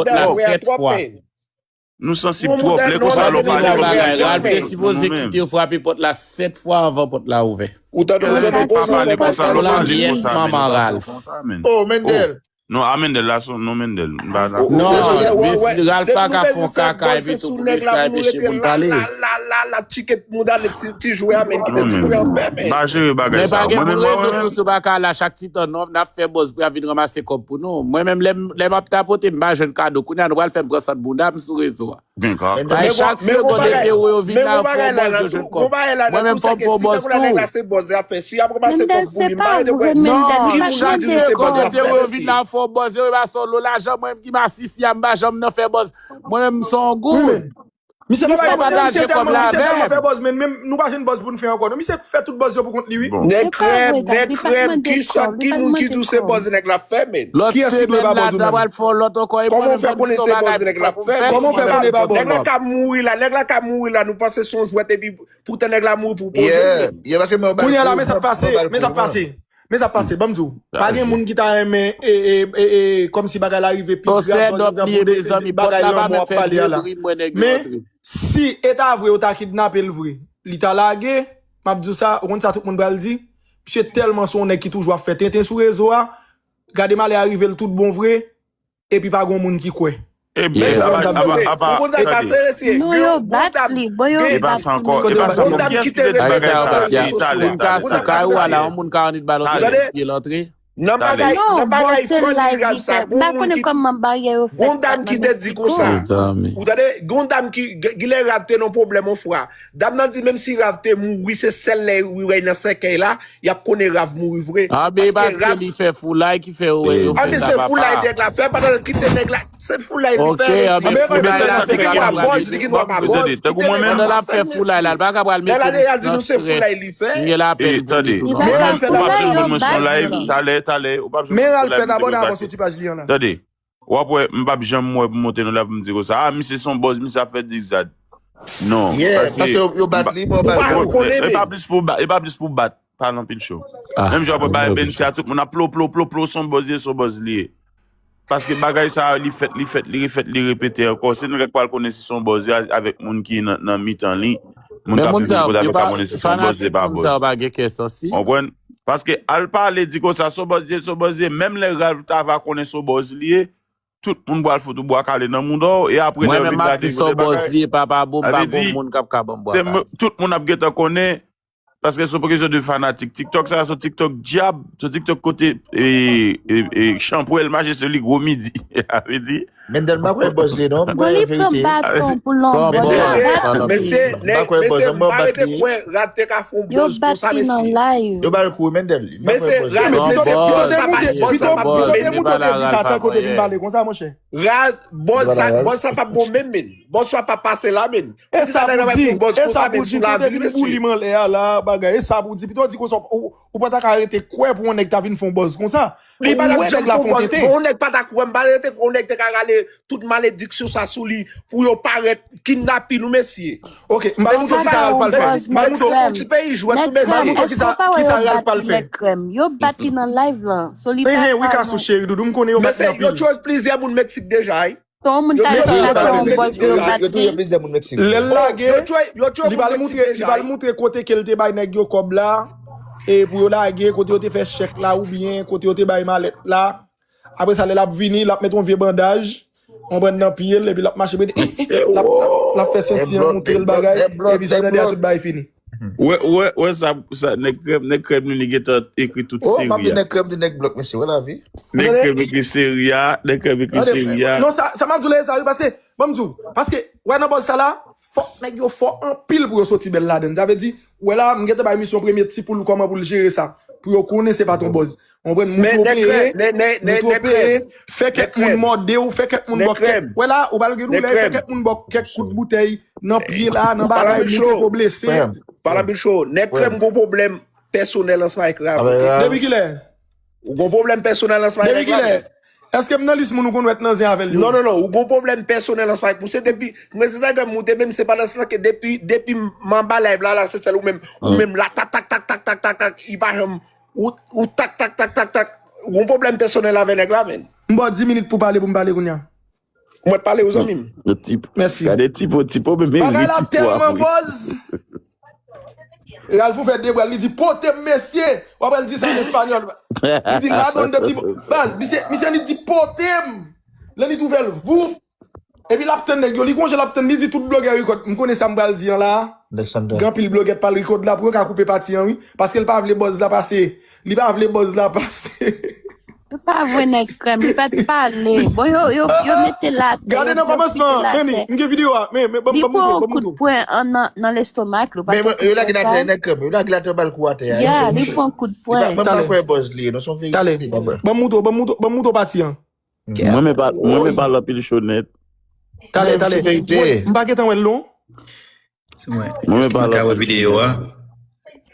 twòp. Nou sansib twòp. Lè konsa lè w pale, w pale twòp. Ralph te sipoze kite yo frape pòt la sèt fwa anvan pòt la ouvè. Ou tande, ou tande konsa, lè konsa lè w pale konsa, manman Ralph. Oh, Mendel. Non, a Mendel la, son non Mendel. M pa dakò. Non, Ralph pa ka fè yon kaka epi tou pou mesye a enpeche moun pale. La, la, la, la, tiket mouda le ti, ti jwe a, men kite ti jwe a fè, men. M pa jere bagay sa. Men pa gen moun rezo sosyo pa ka la chak ti tan non, n ap fè buzz pou y ap vin ranmase kòb pou nou. Mwen menm, lè m, lè m ap tapote, m pa jwenn kado. Kounye a, nou pral fè m pran sant bounda m sou rezo a. Bay chak segonn entero yo vin la fè yon buzz yo jwenn kòb. Mwen menm fò m fè yon buzz tou. Mendel, se pa vre, Mendel. Non, chak segonn entero yo vin la fè yon buzz yo, e pa sa yon lo lajan, mwen menm ki masisi a, m pa janm nan fè buzz. Mwen menm m se yon goud. Misye pa bay kote, misye tèlman, misye tèlman fè buzz, men menm nou pa jwenn buzz pou n fè ankò. Non, misye fè tout buzz yo pou kont li, wi. Nèg krèm, nèg krèm, kisa, ki moun ki di w se buzz nèg la fè, men? Kiyès ki dwe ba buzz ou menm? Kòman w fè konnen se buzz nèg la fè? Kòman w fè konnen pa buzz? Nèg la ka mouri la, nèg la ka mouri la, nou panse se yon jwèt epi poutan nèg la mouri pou pwoje l. Kounye a la, men sa k pase, men sa k pase. Men sa k pase, ban m di w. Pa gen moun ki ta renmen, e, e, e, e, kòmsi bagay la rive pi grav, jan bagay lanmò ap pale a la. Men, si e ta vre, yo ta kidnape l vre, li ta lage, m ap di w sa, ou konn sa tout moun pral di? Misye tèlman se yon nèg ki toujou ap fè tenten sou rezo a, gade malè a rive l tout bon vre, epi pa gon moun ki kwè. Ebyen, apa, apa, apa, tande. Non, yo bat li, bon, yo bat li. E pa sa ankò, e pa sa ankò. Kiyès ki te di bagay sa? Talè, talè, talè. Sou kay ou a la, yon moun ka annik ba l yon sèl kout pye l antre. Nan bagay, nan bagay funny grav sa, gon moun ki, gon dam ki te di konsa. Ou tande, gon dam ki, gen lè Ralph te nan pwoblèm yon fwa. Dam nan di menm si Ralph te mouri, se sèl lè li wè l nan sèkèy la, y ap konnen Ralph mouri vre. Paske Ralph, li fè foulay ki fè yo wè yo fè sa, papa. Anben se foulay nèg la fè, pandan l kite nèg la, se foulay li fè, mesye. Anben se sa ki gen dwa buzz, li gen dwa pa buzz. Tankou mwen menm, pandan l ap fè foulay la, l pa ka pral mete nou nan strès. Li gen lapèn pou li tou non. Men Ralph fè dabò, ou p ap janm jwenn mwen sou live, talè, talè, ou p ap janm jwenn mwen sou live, m te konn pase. Tande. W ap wè, m p ap janm wè pou monte nan la pou m di konsa, a, misye se yon buzz, misye ap fè zigzag. Non, paske yo bat li, bon, e pa plis pou bat, e pa plis pou bat, pale anpil cho. Menm jan w ap wè bagay Bensi a, tout moun ap plo, plo, plo, plo, se yon buzz li ye, se yon buzz li ye. Paske bagay sa a, li fèt, li fèt, li refèt, li repete ankò. Se nou k pral konnen si se yon buzz li ye avèk moun ki nan, nan mitan li. Moun k ap viv nan kote a, yo pa konnen si se yon buzz li ye, pa buzz. Konprann? Paske al pale, di konsa, se yon buzz li ye, se yon buzz li ye. Menm lè Ralph ta va konnen se yon buzz li ye, tout moun pral fout ou bwa kale nan mouda w, e apre lè yo vin gade kote bagay. Mwen menm m ap di se yon buzz li ye, papa, bon, m pa gon moun k ap ka ban m bwa kale. Tout moun ap gentan konnen, paske se yon kesyon de fanatik. TikTok sa, se yon TikTok dyab, se yon TikTok kote, e, e, e, chanpwèl mache sou li gwo midi. Sa vle di, Mendel, m pa kwè buzz li non, m kwè verite. Bon, li pran baton pou l yon buzz. Mesye, mesye, mesye, m pa rete kwè Ralph te ka fè yon buzz konsa, mesye. Yo bat li nan live. Yo ba l kou, Mendel. Mesye, Ralph, mesye, pito te moute, pito, pito te moute, te di sa tankou te vin pale konsa, monchè. Ralph, buzz sa, buzz sa p ap bon menm, men. Buzz sa p ap pase la, men. E sa pou di, e sa pou di, pito te vin boule m anlè a la, bagay. E sa pou di, pito di konsa, ou, ou pa ta ka rete kwè pou yon nèg ta vin fè yon buzz konsa. Li pa t ap janm fè yon buzz. Pou yon nèg pa ta kwè, m pa rete kwè yon nèg te ka rale tout malediksyon sa sou li, pou yo parèt, kidnape nou, mesye. Ok, m pral montre w kisa Ralph pral fè. M pral montre w yon ti peyi jwèt tou, mesye. M pral montre w kisa, kisa Ralph pral fè. Yo bat li nan live lan. So li pa ka, wi, Kasou cheri doudou, m konnen yo bat li anpil. Mesye, yo tchwe plizyè moun Meksik deja, wi. Ton moun ta yo bat yon bòs pou yo bat li. Lè l lage, li pral montre, li pral montre kote ke l te bay nèg yo kòb la. e pou yo lage, kote yo te fè chèk la, oubyen kote yo te bay malèt la. Apre sa, lè l ap vini, l ap met yon vye bandaj, yon bann nan pye l, epi l ap mache, l ap, l ap, l ap fè senti an moute l bagay, epi sa w tande a tout bagay fini. Wè, wè, wè sa, sa, nèg krèm, nèg krèm li, li gentan ekri tout seri a. Nèg krèm di nèg blòk, mesye, wè lavi. Nèg krèm ekri seri a, nèg krèm ekri seri a. Non, sa, sa m ap di w la, e sa, wi, paske, ban m di w, paske, wè nan bòz sa la, fòk nèg yo fò anpil pou yo soti bèl ladann. Sa vle di, wè la, m gentan bay misyon premye ti poul kòman pou l jere sa. Pou yo konnen se pa t yon bòz. Ou konprann? Moute w peye, moute w peye, fè kèk moun mòde w, fè kèk moun bò kèk. Wè la, ou pral gen doulè, fè kèk moun bò kèk kout boutèy nan pye la, nan bagay, moute w blese. Pale anpil cho. Nèg krèm gon pwoblèm pèsonèl ansanm avèk Rav. Depi kilè? Ou gon pwoblèm pèsonèl ansanm avèk Rav. Depi kilè? Èske m nan lis moun ou konn wè t nan zen avè l yo? Non, non, non, ou gon pwoblèm pèsonèl ansanm avèk. Pou se depi, mwen se sa ke m moute menm, se pandan se tan ke depi, depi m anba live la, la, se sèl ou menm. Ou menm la, tak, tak, tak, tak, tak, tak, tak, i pa janm, ou, ou tak, tak, tak, tak, tak. Ou gon pwoblèm pèsonèl avè nèg la, menn. M ba w dis minit pou pale, pou m pale kounye a. Mwen t pale ou zanmi m. Mèsi. Gade tipo, tipo, men men Bagay la tipo tèlman apre. Bòz. Ralph ouvè de bra l, li di pote m mesye. W ap wè l di sa an espanyòl. Li di la donde tipo. Baz, misye, misye li di pote m. Lè li t ouvè l, voup. Epi l ap tann nèg yo. Li gon jan l ap tann, li di tout blogè rekòd. M konnen sa m pral di an la. Gen anpil blogè k pral rekòd la pou yo ka koupe pati an wi. Paske l pa vle bòz la pase. Li pa vle bòz la pase. Se pa vre nèg krèm, li pa t pale. Bon, yo, yo, yo mete l atè. Gade nan kòmansman, men li, m gen videyo a, men, men, ban m, ban m moutre w, ban m moutre w. Li pran yon kout pwen nan, nan lestomak li, ou pa t konprann sa? Men yo lage l atè, nèg krèm, yo lage l atè ba l kou atè. Ya, li pran kout pwen. Li pa, m pa kwè bòz li ye, non, se yon verite li, m pa kwè. Ban m moutre w, ban m moutre w, ban m moutre w pati an. Mwen men pa, mwen men pale anpil cho nèt. Talè, talè. M pa gentan wè l non. Mwen menm pa la wè videyo a.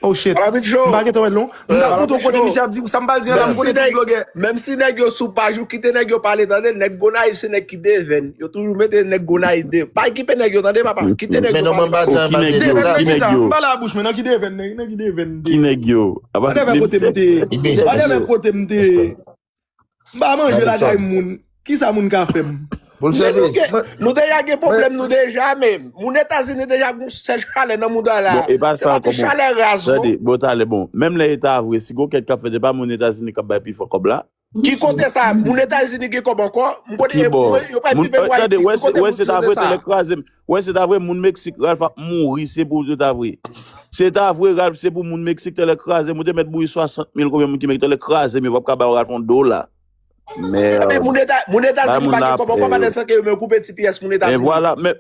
Oh shit. M pa gentan wè l non. M t ap montre w kote misye ap di ou sa m pral di an la, m konnen tout blogè. Menm si nèg yo sou paj ou, kite nèg yo pale tande, nèg Gonayiv se nèg ki devèn. Yo toujou mete nèg Gonayiv de. Pa okipe nèg yo tande papa. Kite nèg yo pale. Ki nèg yo? Ki nèg yo? M pa la bouch mwen nan ki devèn, nan ki devèn. Ki nèg yo? Whatever kote m te. Whatever kote m te. M pa manje lakay moun. Kisa moun ka fè m? Pou l sèvi. Nou deja gen pwoblèm nou deja menm. Moun Etazini deja gon sèl chalè nan mouda la. Bon, e pa sa ankò bon. Chalè raz non. Tande, bon, talè bon. Menm lè e ta vre, si gon kèt k ap fèt, e pa moun Etazini k ap bay pi fò kòb la. Ki kote sa? Moun Etazini gen kòb ankò? M konnen yo pral pi byen pou Ayiti. Ki kote moun sot sa? Wè se ta vre, moun Etazini k ap bay pi fò kòb la. Wè se ta vre, moun Meksik, Ralph ap mouri, se pou yo ta vre. Se ta vre, Ralph, se pou moun Meksik, tèlè kraze m, ou te mèt bouyi swasant mil, konbyen moun ki Meksik, tèlè kraze m, yo p ap ka ba Ralph yon dola. Mèd. Moun Etazini pa gen kòb ankò, pandan se tan ke yo menm koupe ti pyès moun Etazini.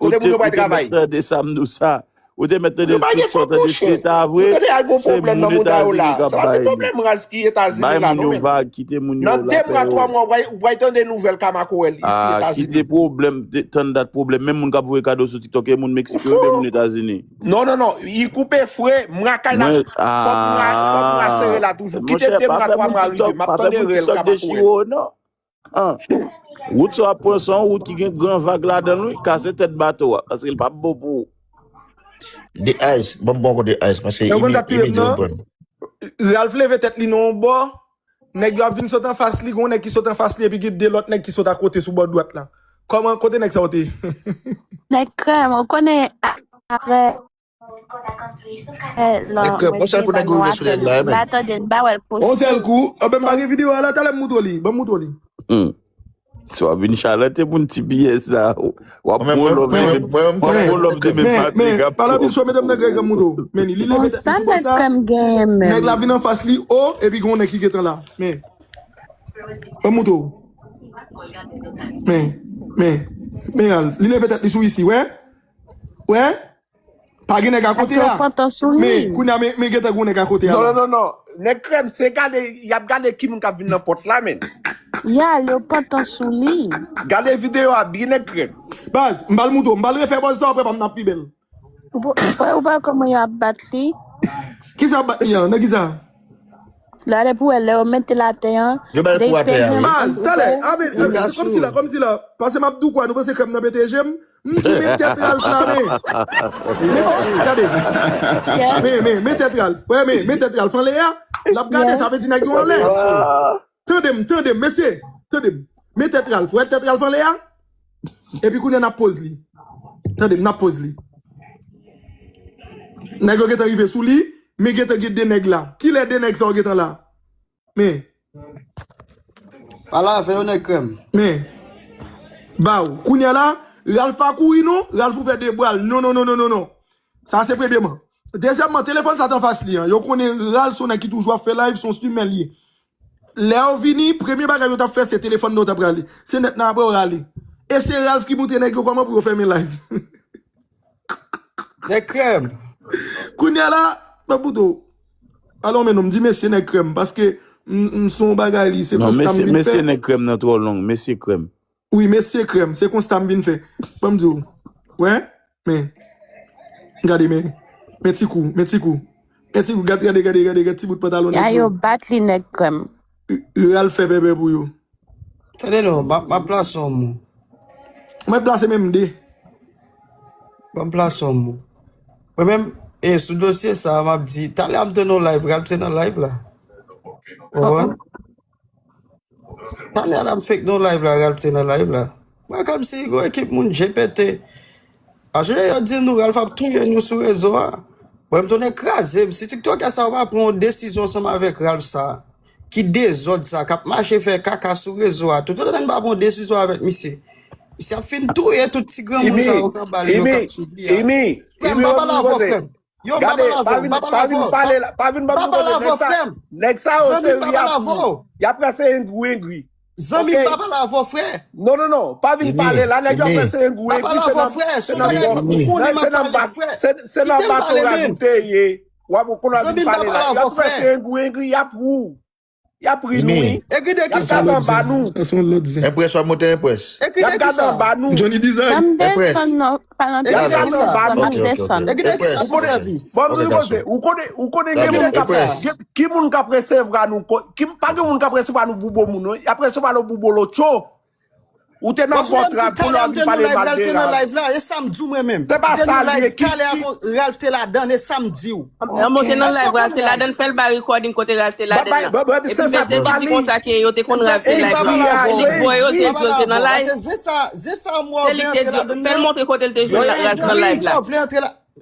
Kote moun yo pral travay? Tande sa m di w sa. Ou te mèt tande tout sa, tande se ta vre, se moun Etazini k ap bay li. Bay moun yo vag, kite moun yo lapè yo. Nan de mwa, twa mwa, ou pral tande nouvèl Kama Kowèl isi Etazini. Kite pwoblèm, tann dat pwoblèm. Menm moun k ap voye kado sou TikTok, e moun Meksik yo, oubyen moun Etazini. Non, non, non, li koupe fre, mwa kay la, kòb mwa, kòb mwa sere la toujou. Kite de mwa, twa mwa rive, m ap tande rèl Kama Kowèl. Wout sa w ap pran se yon wout ki gen gran vag ladan l wi, kase tèt bato a, paske l p ap bon pou ou. De Ice, ban m ba w kote Ice, paske Emilio konprann. Ralph leve tèt li nan yon bò, nèg yo ap vin sot anfas li, gen yon nèg ki sot anfas li, epi gen de lòt nèg ki sot akote sou bò dwat la. Kòman, kote nèg sa yo te ye? Nèg krèm, ou konnen, apre Nèg krèm, yon sèl kou nèg yo rive sou nèg la, men. Yon sèl kou, anben m pa gen videyo a la, talè m moutre w li, ban m moutre w li. Si w ap vin chalante moun ti pyès sa, w ap pran lòv de men, w ap pran lòv de men Patrick ap pran. Pale anpil cho, mete m nan grenn grenn moutre w. Men li, li leve tèt li sou bò sa. Nèg la vin anfas li, o, epi gen yon nèg ki gentan la. Men. Ban m moutre w. Men, men, men Ralph, li leve tèt li sou isi, wè? Wè? Pa gen nèg akote a. Men, kounye a, men, men gentan gon nèg akote a la. Non, non, non, non. Nèg krèm, se gade, y ap gade ki moun k ap vin nan pòt la, men. Ya, yo pantan sou li. Gade videyo a byen nèg krèm. Baz, m pral moutre w, m pral refè bòz sa, w ap wè pa m nan pi bèl. Ou pa, ou pa, ou pa wè kòman yo ap bat li? Kisa ap bat li an? Nan kisa? Lè depi w wè lè yo mete l atè an. Yo ba l kou atè a wi. Baz, talè, a men, kòmsi la, kòmsi la. Paske m ap di w kwa, nou panse krèm nan pete je m? M di w men tèt Ralph la men. Men, gade. Men, men, men tèt Ralph. Wè, men, men tèt Ralph anlè a. L ap gade, sa vle di nèg yo anlè. Tande m, tande m, mesye. Tande m. Men tèt Ralph. Wè tèt Ralph anlè a? Epi kounye a n ap poz li. Tande m, n ap poz li. Nèg yo gentan rive sou li. Men gentan gen de nèg la. Kilè de nèg sa yo gentan la? Men, Pale avè yo, nèg krèm. Men, baw, kounye a la, Ralph pa kouri non, Ralph ouvè de bra l. Non, non, non, non, non, non. Sa se premyeman. Dezyèmman, telefòn sa t anfas li an. Yo konnen Ralph se yon nèg ki toujou ap fè live, se yon streamer li ye. Lè yo vini, premye bagay yo t ap fè, se telefòn nan yo t ap rale. Se nèt nan apre yo rale. E se Ralph ki montre nèg yo kòman pou yo fèmen live. Nèg krèm. Kounye a la, Pè Bouto, alon men non, m di mesye nèg krèm, paske m, m se yon bagay li, se Non, konsta m mesye, vin mesye fè. Nèg krèm nan twò long, mesye krèm. Wi, mesye krèm, se konsta m vin fè. Ban m di w. Wè, men, gade, men, men ti kou, men ti kou. Men ti kou, gade, gade, gade, gade, gade ti bout pantalon Ya nèg yo yo. Bat li nèg krèm. Yo al fè pèpè pou yo. Tande non, m ap m ap plase yon mo. Mwen plase menm de. Ban m plase yon mo. Mwen menm, e sou dosye sa, m ap di, talè a m te nan live, Ralph te nan live la. Konprann? Talè a la m fenk nan live la, Ralph te nan live la. Mwen kòmsi gon ekip moun G P T. Aje yo di nou Ralph ap touye nou sou rezo a. Mwen m tounen kraze m. Si tiktokè sa yo pa pran yon desizyon ansanm avèk Ralph sa, ki dezòd sa, k ap mache fè kaka sou rezo a, toutotan n pa pran yon desizyon avèk misye, misye ap fin touye tout ti granmoun sa yo k anba li yo k ap sou li a. Frè m, m pa pale avè w, frè m. Yo, m pa pale avè w, m pa pale avè w, m pa pale avè w, frè m. Nèg sa yo Zanmi, m pa seri pale ap avè w. Y ap prese engri engri. Zanmi, m pa pale avè w, frè. Non, non, non. Pa vin pale la. Nèg yo ap prese engri engri. Se nan, se nan, se nan, se nan bato raj ou te ye. W ap konnen w ap vin pale la. Y ap prese engri engri. Y ap ri. Y ap ri nou, wi. Y ap gade anba nou. Sa se yon lòt zen. Enprès, w ap monte Enprès. Y ap gade anba nou. Johnny Design. Desann non, pa nan Y ap gade desann, anba m ap nou. desann. Ou konnen, bon, m di nou koze. Ou konnen, ou konnen gen moun k ap gen, ki moun k ap resevwa nou, ki, pa gen moun k ap resevwa nou boubo moun, non. Y ap resevwa nou boubo lotcho. Ou te nan bòt rap pou lè w vin pale mal de rap. E sa m di w mwen menm. Se pa sa li ye, ki, Ralph te ladann, e sa m di w. An monte nan live, Ralph te ladann, fè l bay recording kote Ralph te ladann nan. Epi mesye ki di konsa ke yo te konn Ralph te live nan. Se li k voye yo te di yo te nan live. Se li k te di yo, fè l montre kote l te jwenn Ralph nan live la.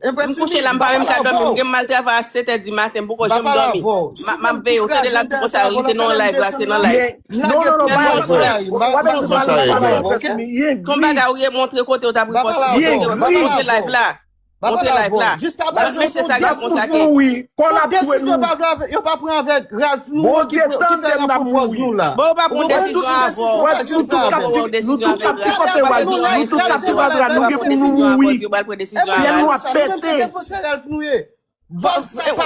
M kouche la, m pa menm ka dòmi, m gen mal travay a sèt è di maten, m poko janm dòmi. M ap veye, ou tande l ap di konsa, li te nan yon live, Ralph te nan live. Non, non, non, pa yon pwoblèm. Son bagay ou ye montre kote ou t ap riposte. Montre live la. Montre live la. Mesye sa ki konsa ke. Kò l ap touye nou. Yo pa pran avèk Ralph nou ki fè rap pou pòz nou la. Bon, ou pa pran desizyon avè w. Nou tout k ap, nou tout k ap tripote Ralph, nou tout k ap tripote Ralph, nou gen pou nou mouri. Fyèl nou ap pete.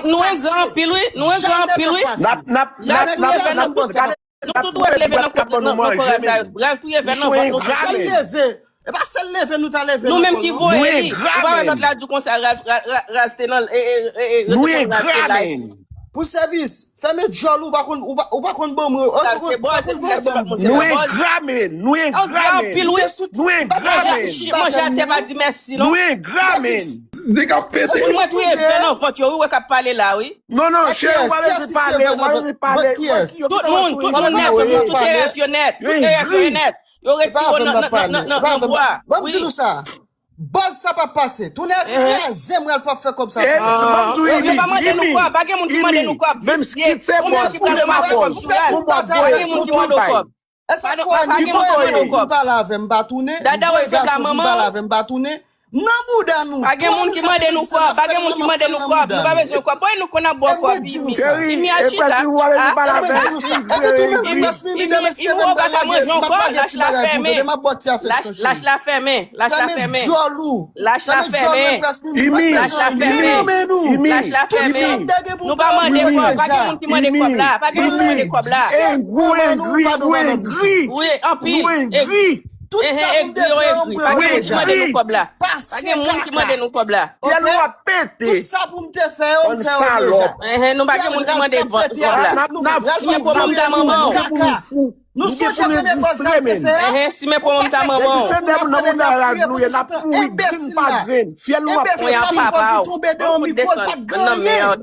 Nou engra anpil wi, nou engra anpil wi. N ap, n ap, n ap, n ap, n ap, gade. Nou tout wè leve nan kò, nan, nan kò Ralph la. Ralph touye vè nan vant nou. Sèl leve. E pa sèl leve nou ta leve. Nou menm ki voye li. Ou pa wè lòt la di konsa Ralph, Ralph, Ralph te nan, e, e, e, e, yo te konn Ralph te live. Pou sèvis, fèmen djòl ou, ou pa konn, ou pa, ou pa konn ban mwen. Sa se bòz, se bòz, se bòz. Nou engra men, nou engra men. Nou engra men. Manje atè pa di mèsi non. Nou engra men. Zen k ap pete. Moun mwen touye vè nan vant yo wi, wè k ap pale la wi. Non, non, cheri, w pa bezwen pale, w pa bezwen pale. Tout moun, tout moun nèt, tout E F yo nèt, tout E F yo nèt. Yo retire yo nan, nan, nan, nan, nan bwa. Ban m di nou sa. Bòz sa p ap pase. Tounen kraze m, Ralph p ap fè kòb sa. Yo pa mande nou kòb, pa gen moun ki mande nou kòb. Visye. Konbyen ki pral mande kòb sou Ralph? Pa gen moun ki mande w kòb. E sa k fè w annik voye moun vin pale avè m, m pa tounen. Dada w resevwa manman w. Nan bouda nou. Pa gen moun ki mande nou kòb, pa gen moun ki mande nou kòb. Nou pa bezwen kòb. Bon, nou konn ap ba w kòb, Imi. Imi a chita. Imi, Imi, ou pa ka manje yon kòb, lach la fèmen. Lach, lach la fèmen, lach la fèmen. Lach la fèmen. Lach la fèmen. Lach la fèmen. Nou pa mande kòb, pa gen moun ki mande kòb la. Pa gen moun ki mande kòb la. Ou engri, ou engri. Wi, anpil. Egri, yo egri. Pa gen moun ki mande nou kòb la. Pa gen moun ki mande nou kòb la. Fyèl ou ap pete. Tout sa pou m te fè yo, m fè yo deja. Nou pa gen moun ki mande kòb la. Si men pwomo m ta manman w. Nou sonje premye bòz la te fè a. Si men pwomo m ta manman w. Depi se nèg nan moun nan raj nou ye, n ap mouri grenn pa grenn. Fyèl nou ap pete. Enbesil la pa pòz li tonbe deyò mikwo, l pa t gen anyen.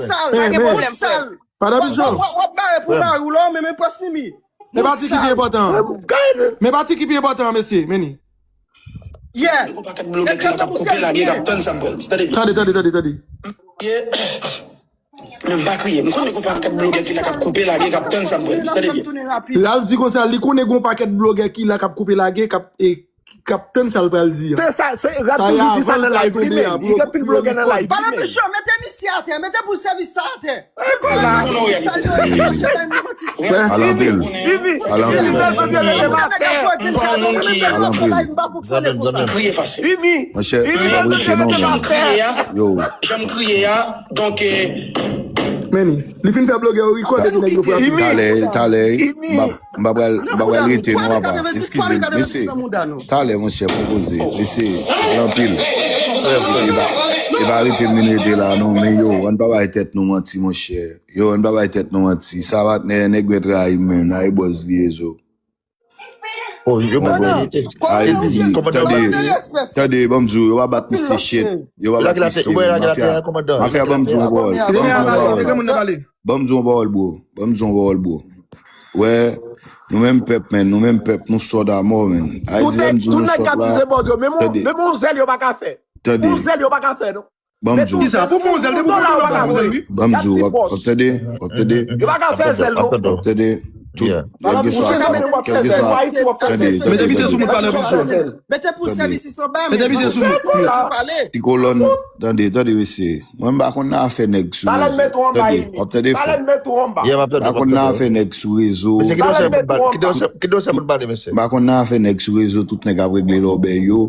sal. Pa gen pwoblèm, frè. Padon, Bichon. W ap bare pou mari w la, men men pwès Mimi. Men pati ki pi enpòtan an. Men pati ki pi enpòtan an, mesye, men ni. Yeah. Tande, tande, tande, tande. Men m pa kriye. M konnen gon pakèt blogè ki la k ap koupe lage, k ap tann sa m pral di. Tande byen. Ralph di konsa, li konnen gon pakèt blogè ki la k ap koupe lage, k ap, e, k ap tann sa l pral di an. Se sa, se, Ralph toujou di sa nan live li menm. Li gen pil blogè nan live li menm. Padon, Bichon, mete misye atè, mete pou sèvis sa atè. Al anpil. Al anpil. Al anpil. Monchè, m pa prese non, men. Yo. Jan m kriye a, donk, eh, men ni, li fin fè blogè yo rekòd epi nèg yo frape. Talè, talè, m pa, m pa pral, m pa pral rete non, papa. Eskize m, mesye. Talè, monchè, pran poze. Mesye, al anpil. E pa, e pa rete m vin rete la non, men yo, ann pa bay tèt nou manti, monchè. Yo, ann pa bay tèt nou manti. Sa patnè, nèg yo trayi m, men, nan e bòz li ye zo. Oh, yo pa verite. Ayiti, tande, tande, ban m di w, yo pa bat misye shit. Yo pa bat misye. Mafya, mafya, ban m di w yon pawòl. Ban m di w yon pawòl. Ban m di w yon pawòl, bro. Ban m di w yon pawòl, bro. Wè, nou menm pèp, men, nou menm pèp, nou sòt amò, men. Ayiti, ban m di w, nou sòt la. Tande. Menm yon zèl yo pa ka fè. Tande. Yon zèl yo pa ka fè, non. Ban m di w. Kisa? Pou fè yon zèl, depi w konn la, w pa ka fè zèl, wi. Ban m di w, w ap, w ap tande, w ap tande. Yo pa ka fè zèl, non. W ap tande. Tout, kèlkeswa, kèlkeswa, tande, tande. Mete misye sou moun, pale, Bichon. Mete pou sèvis anba, mete misye sou moun. Ti kolòn, tande, tande, mesye. Mwen, m pa konn nan afè nèg sou rezo. Tande, w ap tande, frè. M pa konn nan afè nèg sou rezo. Mesye, kite yon sèl moun pale, kite yon sèl, kite yon sèl moun pale, mesye. M pa konn nan afè nèg sou rezo, tout nèg ap regle lòbèy yo.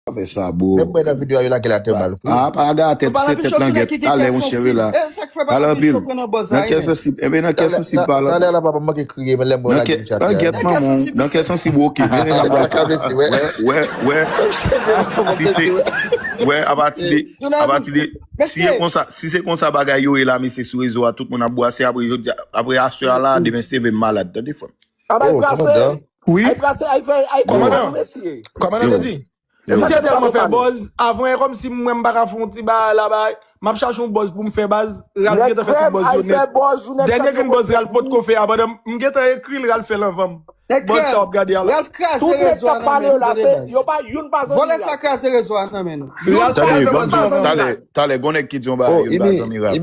Pa fè sa, bro. Menm mwen nan videyo a, yo lage l atè mal. Ah, pa lage atè, tèt, tèt langèt. Talè, monchè, wi la. Talè anpil. Nan kè sansib, enben, nan kè sansib pa la. Talè la, papa, m manke kriye, men lè mwen lage misye atè. Nan kè manman, nan kè sansib, oke. Wè, wè, wè. Si se, wè, apati de, apati de, si se konsa, si se konsa bagay yo ye la, mesye, sou rezo a, tout moun ap bwase, apre jodi a, apre aswè a la, demen se leve m malad, tande, frè m. Anba ay brase. Wi. Ay brase, ay fè, ay fè Komandan. Bòz, mesye. Komandan te di. Misye tèlman fè bòz, avan e kòmsi mwen m pa ka fè yon ti bagay la bay, m ap chache yon bòz pou m fè baz, Ralph gentan fè tout bòz yo nèt. Dènye grenn bòz Ralph potko fè a, pandan m gentan ekri l, Ralph fè l anvan m. Bòz sa w ap gade a la. Ralph kraze rezo a nan men. Yo pa youn pa zanmi. Vòlè sa kraze rezo a nan men. Ralph kraze bòz yo anvan m. Talè, talè, gon nèg ki di yon bagay, youn pa zanmi Ralph.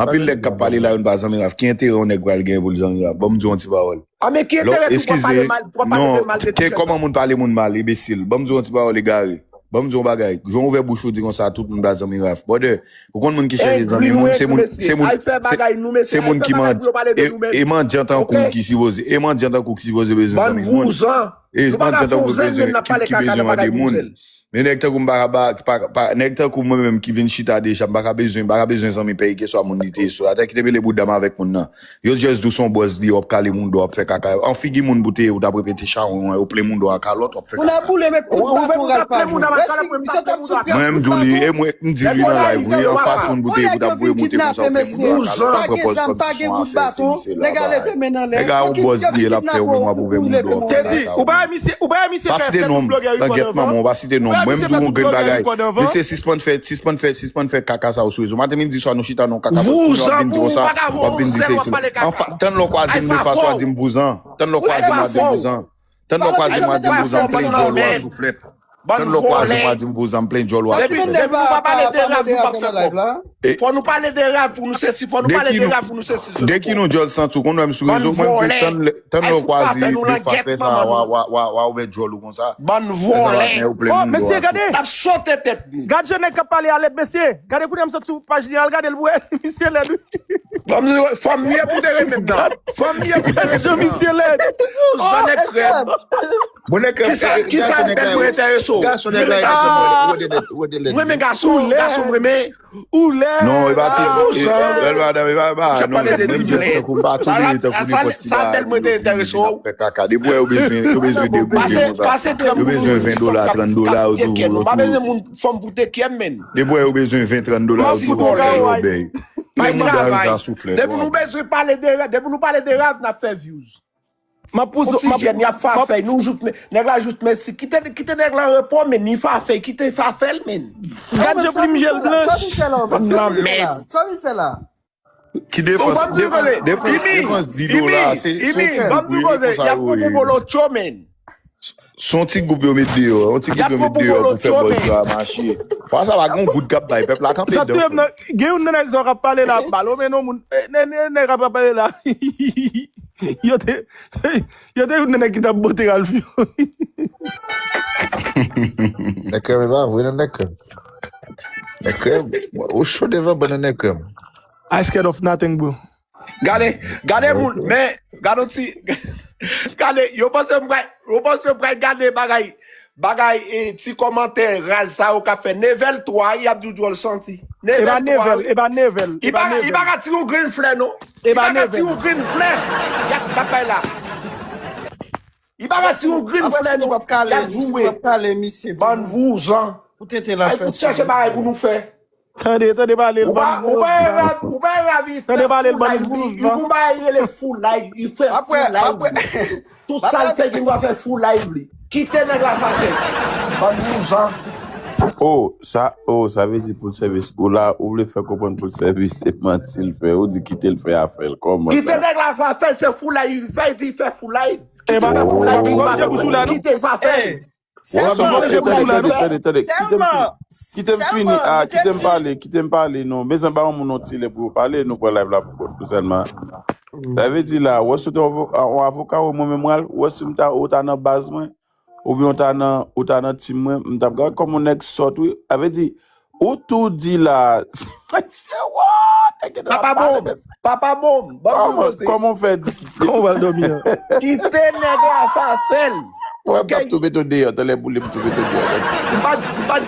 Anpil nèg k ap pale la, youn pa zanmi Ralph. Ki enterè yon nèg pral genyen pou l zanmi Ralph? Ban m di yon ti pawòl. A men ki enterè tou w ap pale mal, w ap pale de mal de ti jèn. Kòman moun pale moun mal, enbesil? Ban m di w yon ti pawòl egare. Ban m di w yon bagay. Jan w ouvè bouch ou di konsa tout moun pa zanmi Ralph. Brother, ou konn moun ki chèche zanmi moun, se moun, se moun, se moun ki mand-, e, e mandyan tankou w ki sipoze, e mandyan tankou w ki sipoze bezwen zanmi moun. E mandyan tankou w ki bezwen mande moun. Men nèg tankou m pa ka ba, pa, pa, nèg tankou mwen menm ki vin chita deja, m pa ka bezwen, m pa ka bezwen zanmi pèyi keswa moun li te ye sou. Atè kite mele bouda m avèk moun nan. Yo just di w se yon bòz li ye, w ap kale moun do, w ap fè kaka. An figi moun pou te ye, ou t ap repete chawony, ou plen moun do a kalòt, w ap fè kaka. Moun a boule, men kout baton Ralph pa jwenn. Misye t ap sou Mwen menm m di w li, e mwen, m di li nan live, wi, anfas moun pou te ye, pou t ap voye moun te konsa, ou plen moun do a kalòt, pran pòz kòmsi se yon afè, se isi la, bagay. Nèg a yon bòz li ye, l ap fè, ou menm w ap ouvè moun do, w ap fè kaka. Ou pa wè misye, ou pa wè misye fè tout blogè report anvan? Ou pa site non, mwen m di w yon grenn bagay. Mesye, sispann fè, sispann fè, sispann fè kaka sa yo sou rezo. Maten, midi, swa, nou chita nan kaka, w ap vin di konsa, w ap vin di se isi. Anfas, tann lè w kwaze m de fas, w a di m vouzan. Tann lè w kwaze m, w a di m vouzan. Tann lè w kwaze m, w a di m vouzan, m plen djòl ou a souflèt. Tann lè w kwaze m, w a di m vouzan, m plen djòl ou a souflèt. Depi nou pa pale de Ralph, nou p ap fè kòb. Fò nou pale de Ralph pou nou sesi, fò nou pale de Ralph pou nou sesi. De ki nou djòl santi w, konn wè m sou rezo, mwen m di tann lè, tann lè w kwaze de fas, lè sa a, w a, w a, w a, w a ouvè djòl ou konsa. Bann vòlè. Oh, mesye, gade. N ap sote tèt nou. Gad jan nèg k ap pale a lèd, mesye. Gade kounye a m sot sou paj li, al gade l pou wè. Misye lèd, wi. Fanm ye pou te renmen m nan. Fanm ye pou te renmen m nan. Jan misye lèd. Jan nèg frè m. Bon, nèg, kisa, kisa bèl mwen enterese w? Gason, nèg la, gason mwen, wè de lèd, wè de lèd. Mwen renmen gason, gason mwen renmen. Ou lèd. Non, e pa te, e, e, e, e, non, mwen just tankou m pa touye, tankou nenpòt ti bagay, yo fin ap fè kaka. Depi w wè yo bezwen, yo bezwen degoute konsa. Yo bezwen ven dola, trann dola, yo tou, yo tou. Depi w wè yo bezwen ven, trann dola, yo tou, yo fè yo bèy. Plen moun dòmi sa souflèt. Depi nou bezwen pale de, depi nou pale de Ralph, n ap fè views. M ap pouse, m ap, y ap fè afè, nou jout men, nèg la jout men si, kite, kite nèg la repo, men ni fè afè, kite fè afè l, men. Gad jan plim je l blanch. Sa vin fè la anba? Sa vin fè la? Sa vin fè la? Ki defans, defans, defans, defans di dola, se, se yon ti gwoup wi, konsa yo ye. Y ap pran pou vòlò tcho, men. Se yon ti gwoup yo met deyò, yon ti gwoup yo met deyò pou fè bòz yo a mache. Fwa sa pa gen yon goud k ap bay, pèp la kanpe dedan. Sa touye m nan, gen youn nan nèg sa yo k ap pale la, ap bal, men non moun, eh, nè, nè, nèg ap pale la. Yo te, yo te youn nan nèg ki t ap bote Ralph yo. Nèg krèm e pa vre non, nèg krèm. Nèg krèm, ou cho devan bann nèg krèm. I scared of nothing, bro. Gade, gade moun, men, gade yon ti, gade, yo panse m pral, yo panse m pral gade bagay, bagay, e, ti kòmantè raz sa yo k ap fè. Nevel twa, y ap di w djòl santi. Nevel twa, wi. E pa Nevel, e pa Nevel. Li pa ka tire yon grenn flè, non. Li pa ka tire yon grenn flè. Y ap, y ap bay la. Li pa ka tire yon grenn flè, non. Y ap joure. Bann vouzan. Ay fout chèche bagay pou nou fè. Tande, tande pale l, bann vouzan. Ou pa wè Ralph, ou pa wè Ralph, li fè full live li. Li gon bagay rele full live, li fè full live li. Tout sa l fè, gen dwa fè full live li. Kite nèg la fè afè l. Bann vouzan. Oh, sa, oh, sa vle di pou l sèvis. Ou la, ou vle fè konprann pou l sèvis, se manti l fè. Ou di kite l fè afè l. Kòman sa? Kite nèg la fè afè l, se full live li fè, li di li fè full live. Kite l fè full live li, kite l fè afè l. Tande, tande, tande, kite m fini, ah, kite m pale, kite m pale, non. Mezanmi, ba yon moun yon ti lè pou yo pale, nou pran live la pou kont nou sèlman. Sa vle di la, wè si w te yon avoka, wè mwen menm, wè si m ta, ou ta nan baz mwen, oubyen ou ta nan, ou ta nan team mwen, m t ap gade kòman nèg sòt, wi. Sa vle di, ou tou di la, se wè, nèg yo ap pale, men. Papa Bonm, ban m poze. Kòman w fè di kite? Kòman w pral dòmi an? Kite nèg la fè afè l. Wè, m t ap tou mete w deyò, talè boule m tou mete w deyò, tande. M pa, m pa.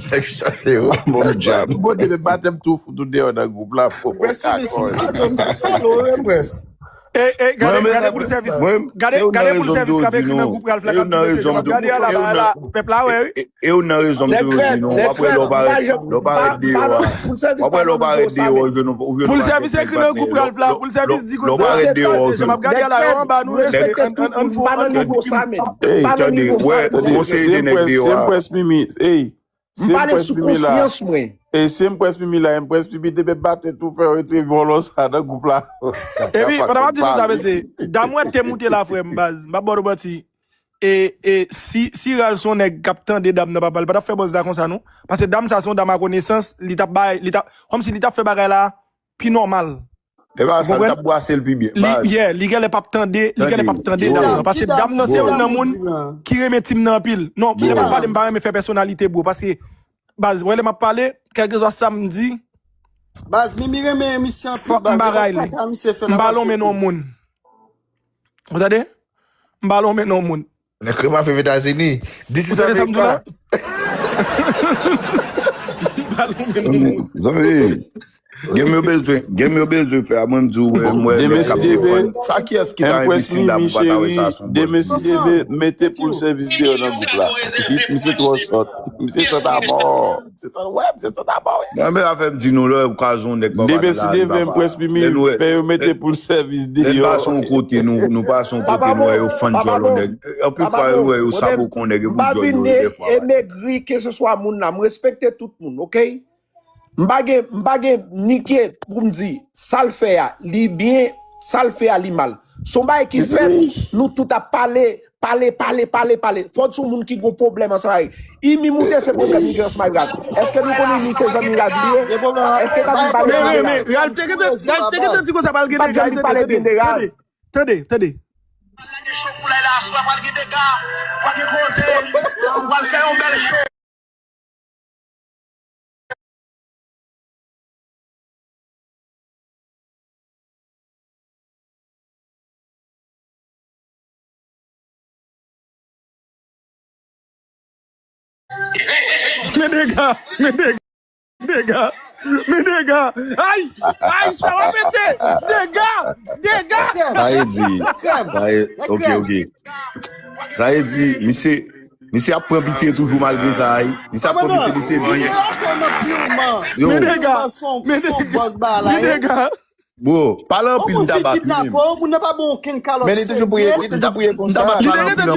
Nèg chale yo. Bon djab. Bon, depi batèm tou fout ou deyò nan gwoup la, fò, fò kakòz. E, e, gade, gade pou l sèvis. Gade, gade pou l sèvis k ap ekri nan gwoup Ralph la k ap di mesye yo ap gade a la, la, pèp la wè, wi. E, e, e, youn nan rezon m toujou di nou, w ap wè lè w pa rete, lè w pa rete deyò a. W ap wè lè w pa rete deyò, w jwenn yon, w jwenn yon pakèt nèg pa gen, lè w pa rete deyò, w jwenn yon pakèt nèg. Nèg Rèd, m respekte tout moun, m pa nan nivo sa menm. M pa nan nivo sa menm. Tande, wè, konseye de nèg deyò a. M pale sou konsyans mwen. E si m prens Mimi la, m prens Mimi te mèt bate tou fè retire vòlò sa nan gwoup la. Epi, pandan m ap di nou sa, mesye, dam wè te moute la, frè m, baz, m ap ba nou manti. E, e si, si Ralph se yon nèg k ap tande dam nan, papa, li pa t ap fè buzz la konsa, non. Paske dam sa se yon dam a konesans, li t ap bay, li t ap, kòmsi li t ap fè bagay la pi nòmal. E pa sa, li t ap bwase l pi byen. Li, yeah, li genlè p ap tande, li genlè p ap tande dam nan. Paske dam nan se youn nan moun ki renmen team nan anpil. Non, kite m ap pale, m pa renmen fè pèsonalite, bro. Paske, baz, wè lè m ap pale, kèlkeswa sa m di, baz, Mimi renmen misye anpil, fòk m bagay li. M pa lonmen non moun. Ou tande? M pa lonmen non moun. Nèg Rema viv Etazini. This is America. Zanmi, game yo bezwen, game yo bezwen fè a, mwen m di w, mwen, mwen, nèg k ap defann. Sa kiyès ki ta enbesil la pou pa ta wè sa sou bòs? Demen si Dye vle, mete pou l sèvis deyò nan gwoup la. Misye twò sòt. Misye sòt amò. Misye sòt, wè, misye sòt amò, wi. Mwen, men afè m di nou, lè ou ka jwenn yon nèg pa pale la, li pa pale. Demen si Dye vle, m prens Mimi, fè yo mete pou l sèvis deyò. Lè n pase yon kote, nou, nou pase yon kote, nou wè yo fann djòl yon nèg. Anpil fwa, yo wè yo sabo kon nèg, e pou djòl yo, dèfwa. M pa vin e megri keseswa moun nan. M respekte tout moun, oke? M pa gen, m pa gen ni ke pou m di sa l fè a, li byen, sa l fè a, li mal. Se yon bagay ki fèt, nou tout ap pale, pale, pale, pale, pale. Fò w di yon moun ki gon pwoblèm ansanm avè l. Imi moute se pwoblèm li gen ansanm avè Ralph. Èske nou konnen Imi se zanmi Ralph li ye? Èske Ralph vin pale byen de Ralph? Men, men, men, Ralph te gentan, Ralph te gentan di konsa pral gen dega, tande, tande, tande, tande. Al lage cho foulay la, aswè pral gen dega, pral gen koze, nou pral fè yon bèl cho. Men dega, men dega, dega, men dega. Ay, ay, sa va pete. Dega, dega. Sa e di, sa e, ok, ok. Sa e di, misye, misye ap pran pitye toujou malgre sa, wi. Misye ap pran pitye, misye di. Yo. Men dega, men dega, men dega. Bro, pale anpil, m ta bat li menm. Men li toujou priye, li toujou priye konsa. Kòmandan, li toujou,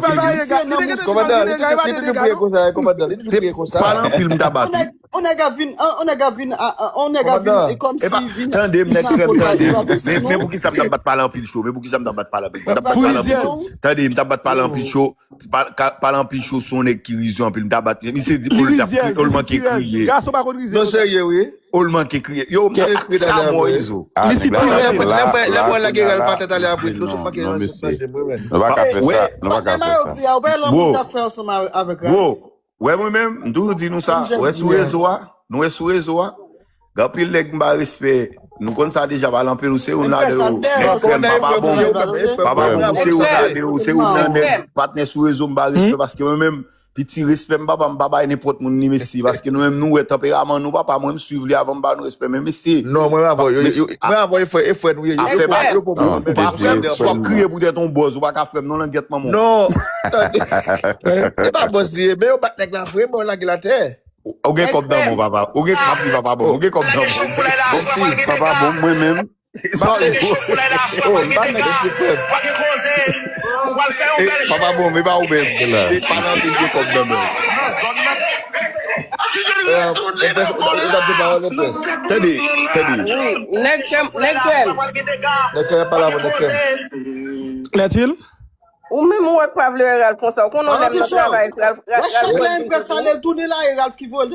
li toujou priye konsa, kòmandan, li toujou priye konsa. Pale anpil, m ta bat li. On nèg ap vin, on nèg ap vin, on nèg ap vin, e kòmsi vin. Tande m, nèg frè m, tande m. Men, men poukisa m t ap bat pale anpil cho? Men poukisa m t ap bat pale anpil? M t ap bat pale anpil cho. Tande, m t ap bat pale anpil cho. Pa, ka, pale anpil cho sou yon nèg ki rizye anpil. M ta bat li. Misye di Paul t ap kriye, Paul manke kriye. Gason pa konn rizye. Non, serye, wi. Paul manke kriye. Yo, m ta bat sa mò, Izo. Li sitirè. Lè mwen lage Ralph atè talè apre, nou sot manke. Non, mesye. Nou pa ka fè sa. Nou pa ka fè sa. Ou pa wè lanmou t ap fè ansanm avèk Ralph. Bro, wè mwen menm, m toujou di nou sa. Wè sou rezo a, nou wè sou rezo a. Gen anpil nèg m ba respè. Nou konn sa deja, pale anpil, ou se youn ladan yo. Nèg frè m, papa bon. Papa bon, ou se youn ladan yo, ou se youn nan nèg patnè sou rezo m ba respè, paske mwen menm, piti respè m, papa, m pa bay nenpòt moun li mesi, paske nou menm nou wè tanperaman nou, papa, mwen m swiv li avan m ba nou respè, men mesi. Non, mwen avè yo, mwen avè yo, e frè, e frè nou ye. Afè pa, ou pa frè m, si w ap kriye poutèt yon bòz, ou pa ka frè m non, langyèt manman w. Non. E pa bòz li ye, men yo bat nèg la vre, men yo lage l atè. Ou, ou gen kòb nan men w, papa. Ou gen, m ap di papa bon. Ou gen kòb nan men w. Bon, si, papa bon, mwen menm. Sa w di? Oh, m pa nèg ki frè m. E, papa bon, men pa ou menm. E pa nan anpil gen kòb nan men w. Tande, tande. Nèg kè m, nèg kè m. Nèg kè m, pale avè nèg kè m. Lètil? Ou menm ou wè k pa vle wè Ralph konsa. Ou konnen lè m nan travay, Ralph, Ralph, Ralph.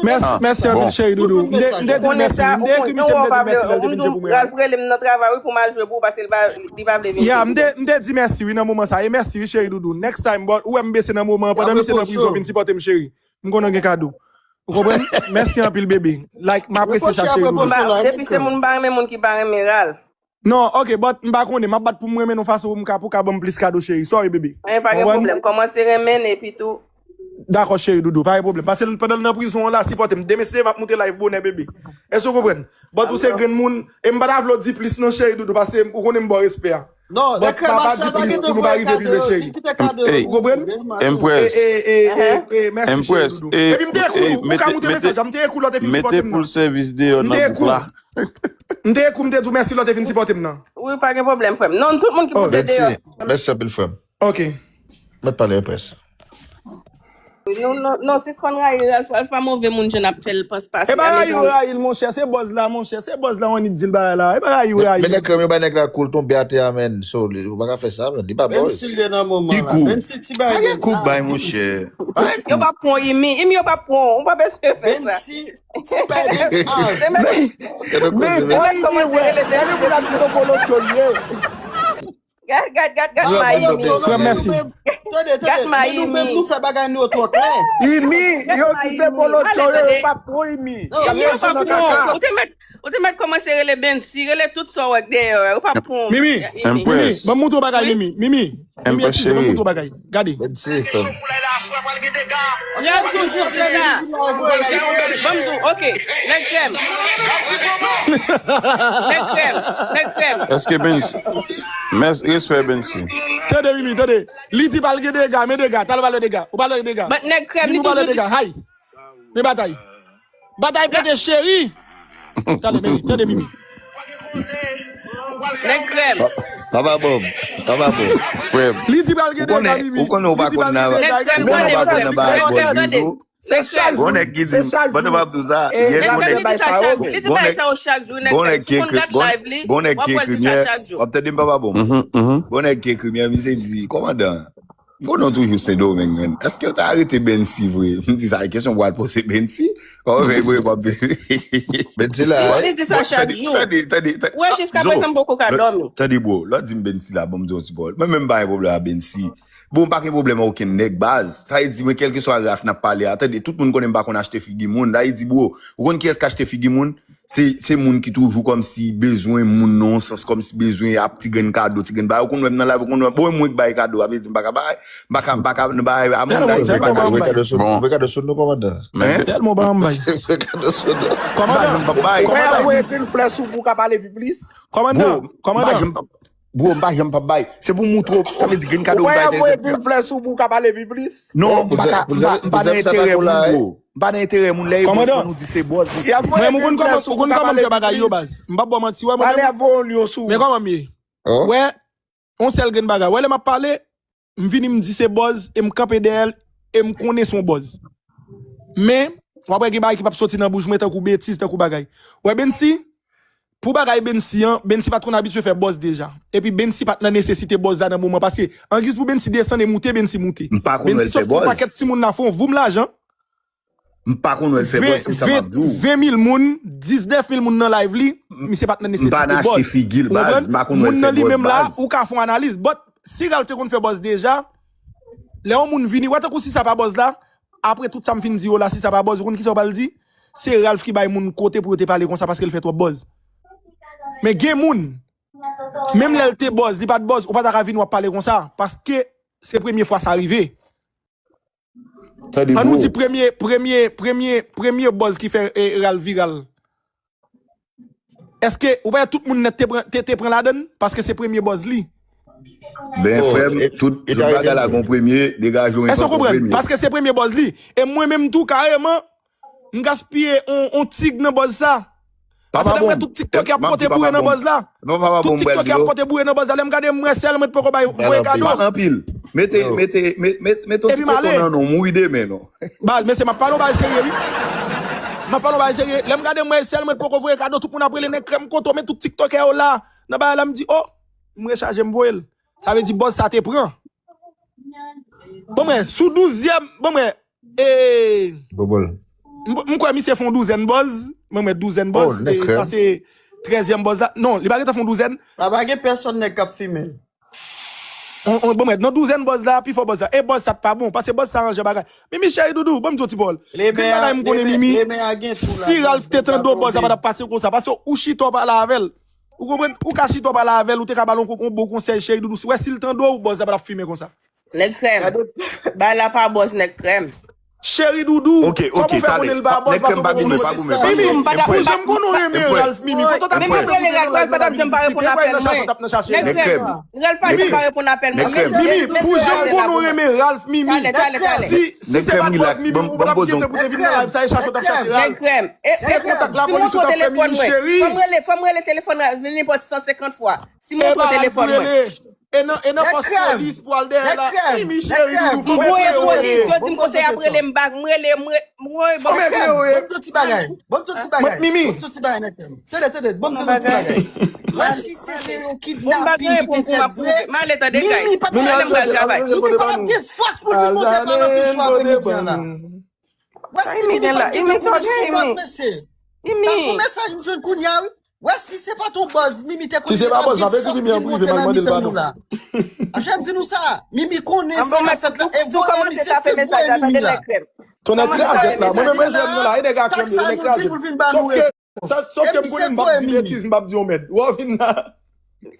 Mèsi, mèsi anpil, cheri doudou. M te, m te di mèsi, m te ekri misye, m te di mèsi lè l te vin jwe pou mwen. Ralph rele m nan travay, wi, pou m al jwe pou ou, paske li pa, li pa vle vin jwe pou ou. Ya, m te, m te di mèsi, wi, nan moman sa. E mèsi, wi, cheri doudou. Next time, but ou wè m bese nan moman an, pandan misye nan prizon, vin sipòte m, cheri. M konnen w gen kado. Ou konprann? Mèsi anpil, bebe. Like, m apresye sa, cheri doudou. Depi se moun m pa renmen, moun ki pa renmen Ralph. Non, ok, but m pa konnen, m ap bat pou m renmen nou fason pou m ka, pou w ka ban m plis kado, cheri. Sorry, bebe. Men pa gen pwoblèm, kòmanse renmen l epi tou. Dakò, cheri doudou, pa gen pwoblèm. Pase l pandan l nan prizon an la, sipòte m. Demen, si Dye vle, m ap moute live bonè, bebe. Èske w konprann? But ou se grenn moun, e m pa ta vle w di plis non, cheri doudou, paske ou konnen m ba w respè a. Non, Nèg Krèb a sèl pa gen tan voye kado yo, di kite kado yo. Ou konprann? Empress. E, e, e, e, e, mèsi, cheri doudou. Epi m te ekri tou, ou ka moute mesaj la, m te ekri lè w te fin sipòte m nan. Mete pou l sèvis deyò nan gwoup la. M te ekri w, m te di w mèsi lè w te fin sipòte m nan. Wi, pa gen pwoblèm, frè m. Non, tout moun ki moute deyò. Mèsi anpil, frè m. Ok. Mèt pale, Empress. Non, non, non, sispann rayi Ralph. Ralph pa move moun jan n ap fè l pase. E pa rayi w rayi l, monchè. Se buzz la, monchè. Se buzz la w annik di l bagay la. E pa rayi w rayi l. Men nèg krèm yo bay nèg la kou l tonbe atè a, menn. So, li, ou pa ka fè sa, menn. Li pa buzz. Ki kou? Pa gen kou k bay, monchè. Pa gen kou. Yo p ap pran w, Imi. Imi, yo p ap pran w. Ou pa bezwen fè sa. Ti bay men av. Men, men, fò Imi wè. Gade moun ap di se polo tchol ye. Gad, gad, gad, gad Mayimi. Frè m, mèsi. Tande, tande, men nou menm nou fè bagay nou yo twò klè. Imi, yo di se polo tchol yo, yo p ap pran Imi. Imi, yo p ap pran. Ou te mèt, ou te mèt kòmanse rele Bensi, rele tout sa w wè k dèyè w, yo p ap pran. Mimi, Mimi, ban m montre w bagay, Mimi, Mimi, Mimi, eskize, ban m montre w bagay. Gade. Bensi, frè m. Yo toujou konsa. Ban m di w, ok. Nèg krèm. Nèg krèm. Nèg krèm. Èske Bensi? Mès, respè Bensi. Tande, Mimi, tande. Li di pa l gen dega, men dega. Talè w pale dega. Ou pale dega. But nèg krèm, li toujou di. Hay. Men batay. Batay pete, cheri. Tande, Mimi, tande, Mimi. Nèg krèm. Papa bon, papa bon. Frè m. Li di pa l gen dega, Mimi. Ou konnen ou pa konn nan, ou konnen ou pa konn nan bagay bò di zo. Se chak jou, se chak jou. Bon nèg ki di, bon nèg ki di sa, yè bon nèg. Li di bagay sa yo chak jou, nèg. Bon nèg ki ekri, bon nèg ki ekri myè. W ap tande m, papa bon. Bon nèg ki ekri myè, misye di, kòmandan, pou nou toujou Sendomeng, menn. Èske w ta arete Bensi vre? M di sa, kesyon pou al poze Bensi. Kòman fè vre, w ap Bensi la. Li di sa chak jou. Tande, tande, tande. Wè, jiska prezan m poko ka dòmi. Tande, bro, lè w di m Bensi la, bon, m di yon ti pawòl. Mwen menm m pa gen pwoblèm ak Bensi. Bon, m pa gen pwoblèm ak okenn nèg, baz. Sa vle di, mwen, kèlkeswa Ralph n ap pale a, tande, tout moun konnen m pa konn achte figi moun. Sa vle di, bro, ou konn kiyès k achte figi moun? Se, se moun ki toujou kòmsi bezwen moun nan yon sans, kòmsi bezwen ap ti grenn kado, ti grenn bagay. Ou konn wè m nan live, ou konn wè m, bon, mwen k bay kado, sa vle di, m pa ka bay, m pa ka, m pa ka, m pa ka, m pa ka, a moun la, m pa ka. Voye kado sou nou, kòmandan. Tèlman w pa janm bay. Voye kado sou nou. Kòmandan, m pa janm p ap bay. Kòmandan, voye grenn flè sou pou w ka pale pi plis. Kòmandan, kòmandan. Bro, m pa janm p ap bay. Se pou moutre w, sa vle di grenn kado m bay. Ou pa voye pil flè sou pou w ka pale pi plis. Non, m pa ka, m pa, m pa nan enterè moun, bro. M pa nan enterè moun, lè e bòz, fò nou di se bòz. Mwen, ou konn kòman, ou konn kòman m fè bagay yo, baz. M p ap ba w manti, wè, mwen menm. Pale ap voye yon sou. Men kòman m ye? Wè, yon sèl grenn bagay. Wè, lè m ap pale, m vini, m di se bòz, e m kanpe dèyè l, e m konnen se yon bòz. Men, w ap wè gen bagay ki p ap soti nan bouch mwen tankou betiz, tankou bagay. Wè, Bensi, pou bagay Bensi an, Bensi pa t konn abitye fè bòz deja. Epi Bensi pa t nan nesesite bòz la nan moman, paske angiz pou Bensi desann e moute, Bensi moute. M pa konn wè l fè bòz. Bensi sot fè yon pakèt timoun la fè yon voum lajan. M pa konn wè l fè bòz, se sa m ap di w. Ven mil moun, diznèf mil moun nan live li, misye pa t nan nesesite bòz. M pa nan achte figi l, baz, m pa konn wè l fè bòz, baz. Moun nan li menm la, ou ka fè yon analiz. But, si Ralph te konn fè bòz deja, lè yon moun vini, wè tankou si sa pa bòz la, apre tout sa m fin di yo la, si sa pa bòz, ou konn kisa w pral di? Se Ralph ki bay moun kote pou yo te pale konsa paske l fè twòp bòz. Men gen moun, menm lè l te bòz, li pa t bòz, ou pa ta ka vin w ap pale konsa, paske se premye fwa sa rive. Ann nou di premye, premye, premye, premye bòz ki fè, e, Ralph viral. Èske ou pa wè tout moun nèt te pran, te, te pran ladann? Paske se premye bòz li. Ben, frè m, tout, tout bagay la gon premye, degaje w, men fòk gon premye. Èske w konprann? Paske se premye bòz li. E mwen menm tou, kareman, m gaspiye on, on tig nan bòz sa. Papa bon. Tout TikTok y ap pote boure nan bòz la. Tout TikTok y ap pote boure nan bòz la. Lè m gade, m wè sèl mwen t poko bay voye kado. Pale anpil. Mete, mete, mete, mete yon ti koton nan non, mouri demen non. Baz, mesye, m ap pale yon bagay serye, wi. M ap pale yon bagay serye. Lè m gade, m wè sèl mwen t poko voye kado, tout moun ap rele nèg krèm koto, men tout tiktokè yo la. Nan bagay la, m di, o, m rechaje, m voye l. Sa vle di bòz sa te pran. Bon, mwen, sou douzyèm, bon, mwen, e, m, m kwè misye fè yon douzèn bòz. Mwen, mwen, douzèn bòz. E, sa se trèzyèm bòz la. Non, li pa gentan fè yon douzèn. La pa gen pèsonn nèg k ap fimen l. On, on, bon, mwen, nan douzèn bòz la, pi fò bòz la. E bòz sa t pa bon, paske bòz sa ranje bagay. Mimi cheri doudou, ban m di yon ti pawòl. Gen bagay m konnen, Mimi, si Ralph te tande w, bòz la pa t ap pase konsa, paske ou chita w pale avè l. Ou konprann? Ou ka chita w pale avè l, ou te ka ba l yon, yon bon konsèy, cheri doudou. Si, wè, si l tande w, bòz la pa t ap fimen konsa. Nèg krèm. Bagay la pa bòz, nèg krèm. Cheri doudou, kòman w fè konnen l pa bòz paske w poko montre l? Mimi, pou jan m konnen w renmen Ralph, Mimi, kontan w t ap renmen Ralph, Ralph pa t ap janm pa reponn apèl mwen. Nèg krèm, Ralph pa janm pa reponn apèl mwen. Mimi, pou jan m konnen w renmen Ralph, Mimi, si, si se pa t bòz Mimi, ou pa t ap kite pou te vin nan live sa, e chache w t ap chache Ralph. Se kontak lapolis ou t ap fè Mimi cheri. Fò m rele, fò m rele telefòn nan nenpòt san senkant fwa. Si m montre w telefòn mwen. E nan, e nan pòs polis pou al dèyè la. Mimi cheri, doudou, fò m voye polis, yo di m konsa y ap rele m bak, m rele, m re-, m re-, bon. Bon, bon, ti bagay. Bon, ti bagay. Mimi. Bon, ti bagay, nèg. Tande, tande, bon, ti bagay. Wè si se te yon kidnapin ki te fèt vre, Mimi pa t ap, Mimi pa t ap gen fòs pou l vin montre pa nan pil chwa apremidi an la. Wè si Mimi pa t gen tan pou li sou bòz, mesye. Sa se yon mesaj m jwenn kounye a, wi. Wè, si se pa t yon bòz, Mimi te konn gen bòz, li te vin monte nan mitan nou la. Jan m di nou sa, Mimi konnen sa k ap fèt la, e voye misye, fèk voye Mimi la. Tonnè krazèt la, mwen menm mwen jwenn nou la, e nèg a krèm yo, tonnè krazèt. Sòf ke, sòf ke m konnen m p ap di betiz, m p ap di yon mèd. Wè w vin la.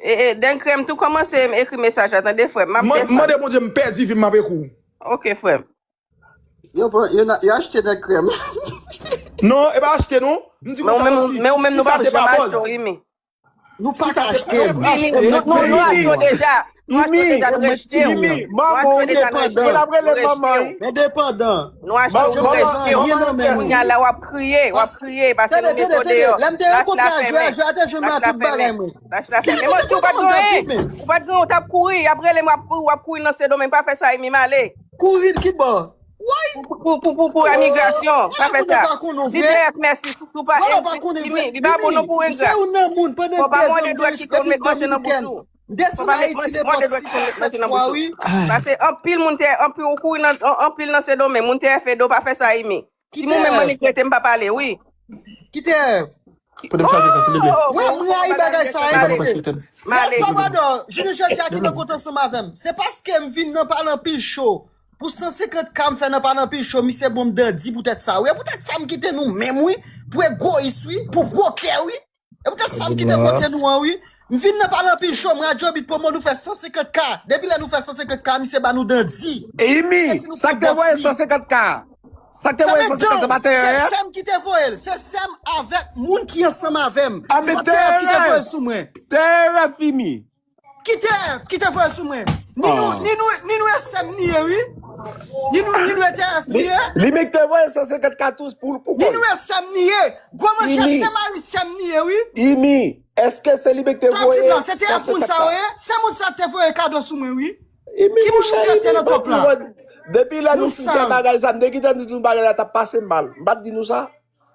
E, e, Dènkrèm tou kòmanse ekri mesaj la, tande frè m, m ap defann. Mande Bondye m pèdi vi m, m ap ekri w. Ok, frè m. Yo pran, yo na-, yo achte Dènkrèm. Non, e pa achte non. M di konsa kòmsi, men ou menm nou pa janm achte w, Imi. Nou pa ka achte l. Nou, nou, nou achte w deja. Nou achte w deja, nou rejte w. Imi, manman w, nou rejte w. L ap rele manman w. Endepandan. Nou achte w, nou rejte w. Kounye a la w ap kriye, w ap kriye, paske nou mete w deyò. Lè m te rankontre a Jwe a, Jwe a te jwenn mwen a tout bagay mwen. Lach la fèmen. Mwen di w pa t gen anyen. Ou pa t gen anyen, ou t ap kouri. Y ap rele m, w ap kouri, w ap kouri nan Sendomeng. Pa fè sa, Imi, m ale. Kouri kibò? Woy! Pou, pou, pou, pou, pou emigrasyon, pa fè sa. Di T F mèsi, si w pa, Imi, li pa bon non pou w engra. Fò w pa mòde dwèt kite w met manje nan bouch ou. Fò w pa met manje, mòde dwèt kite w met manje nan bouch ou. Paske anpil moun te, anpil, ou kouri nan, an-, anpil nan Sendomeng, moun te fè do, pa fè sa, Imi. Si mwen menm annik rete, m pa pale, wi. Ki T F? Pote m chaje sa, silvouplè. Wè, m rayi bagay sa, wi, mesye. Ralph Labrador, jounen jodi a ki nan kont ansanm avè m. Se paske m vin nan Pale Anpil Cho. Pou san senkant K m fè nan Pale Anpil Cho, misye bon m dandi poutèt sa, wi. E poutèt sa m kite nou menm, wi. Pou egoyis, wi. Pou gwo kè, wi. E poutèt sa m kite kote nou an, wi. M vin nan Pale Anpil Cho, m Radyo Bit, pwomo nou fè san senkant K. Depi lè nou fè san senkant K, misye ba nou dandi. E Imi, sa k te voye san senkant K? Sa k te voye san senkant K, se pa T F? Se sè m ki te voye l. Se sè m avèk moun ki ansanm avè m. Se pa T F ki te voye l sou mwen. T F, Imi. Ki T F ki te voye l sou mwen? Ni nou, ni nou, ni nou e sè m ni ye, wi. Ni nou, ni nou e T F ni ye. Li menm ki te voye san senkant K tou pou, pou kò l. Ni nou e sè m ni ye. Gwo manchèt, se mari sè m ni ye, wi. Imi, èske se li menm ki te voye san senkant K? Se T F moun sa yo ye. Se moun sa te voye kado sou mwen, wi. Imi, monchè, Imi, depi lè, depi lè nou fin fè bagay sa, m te gentan di nou bagay la t ap pase m mal. M pa t di nou sa?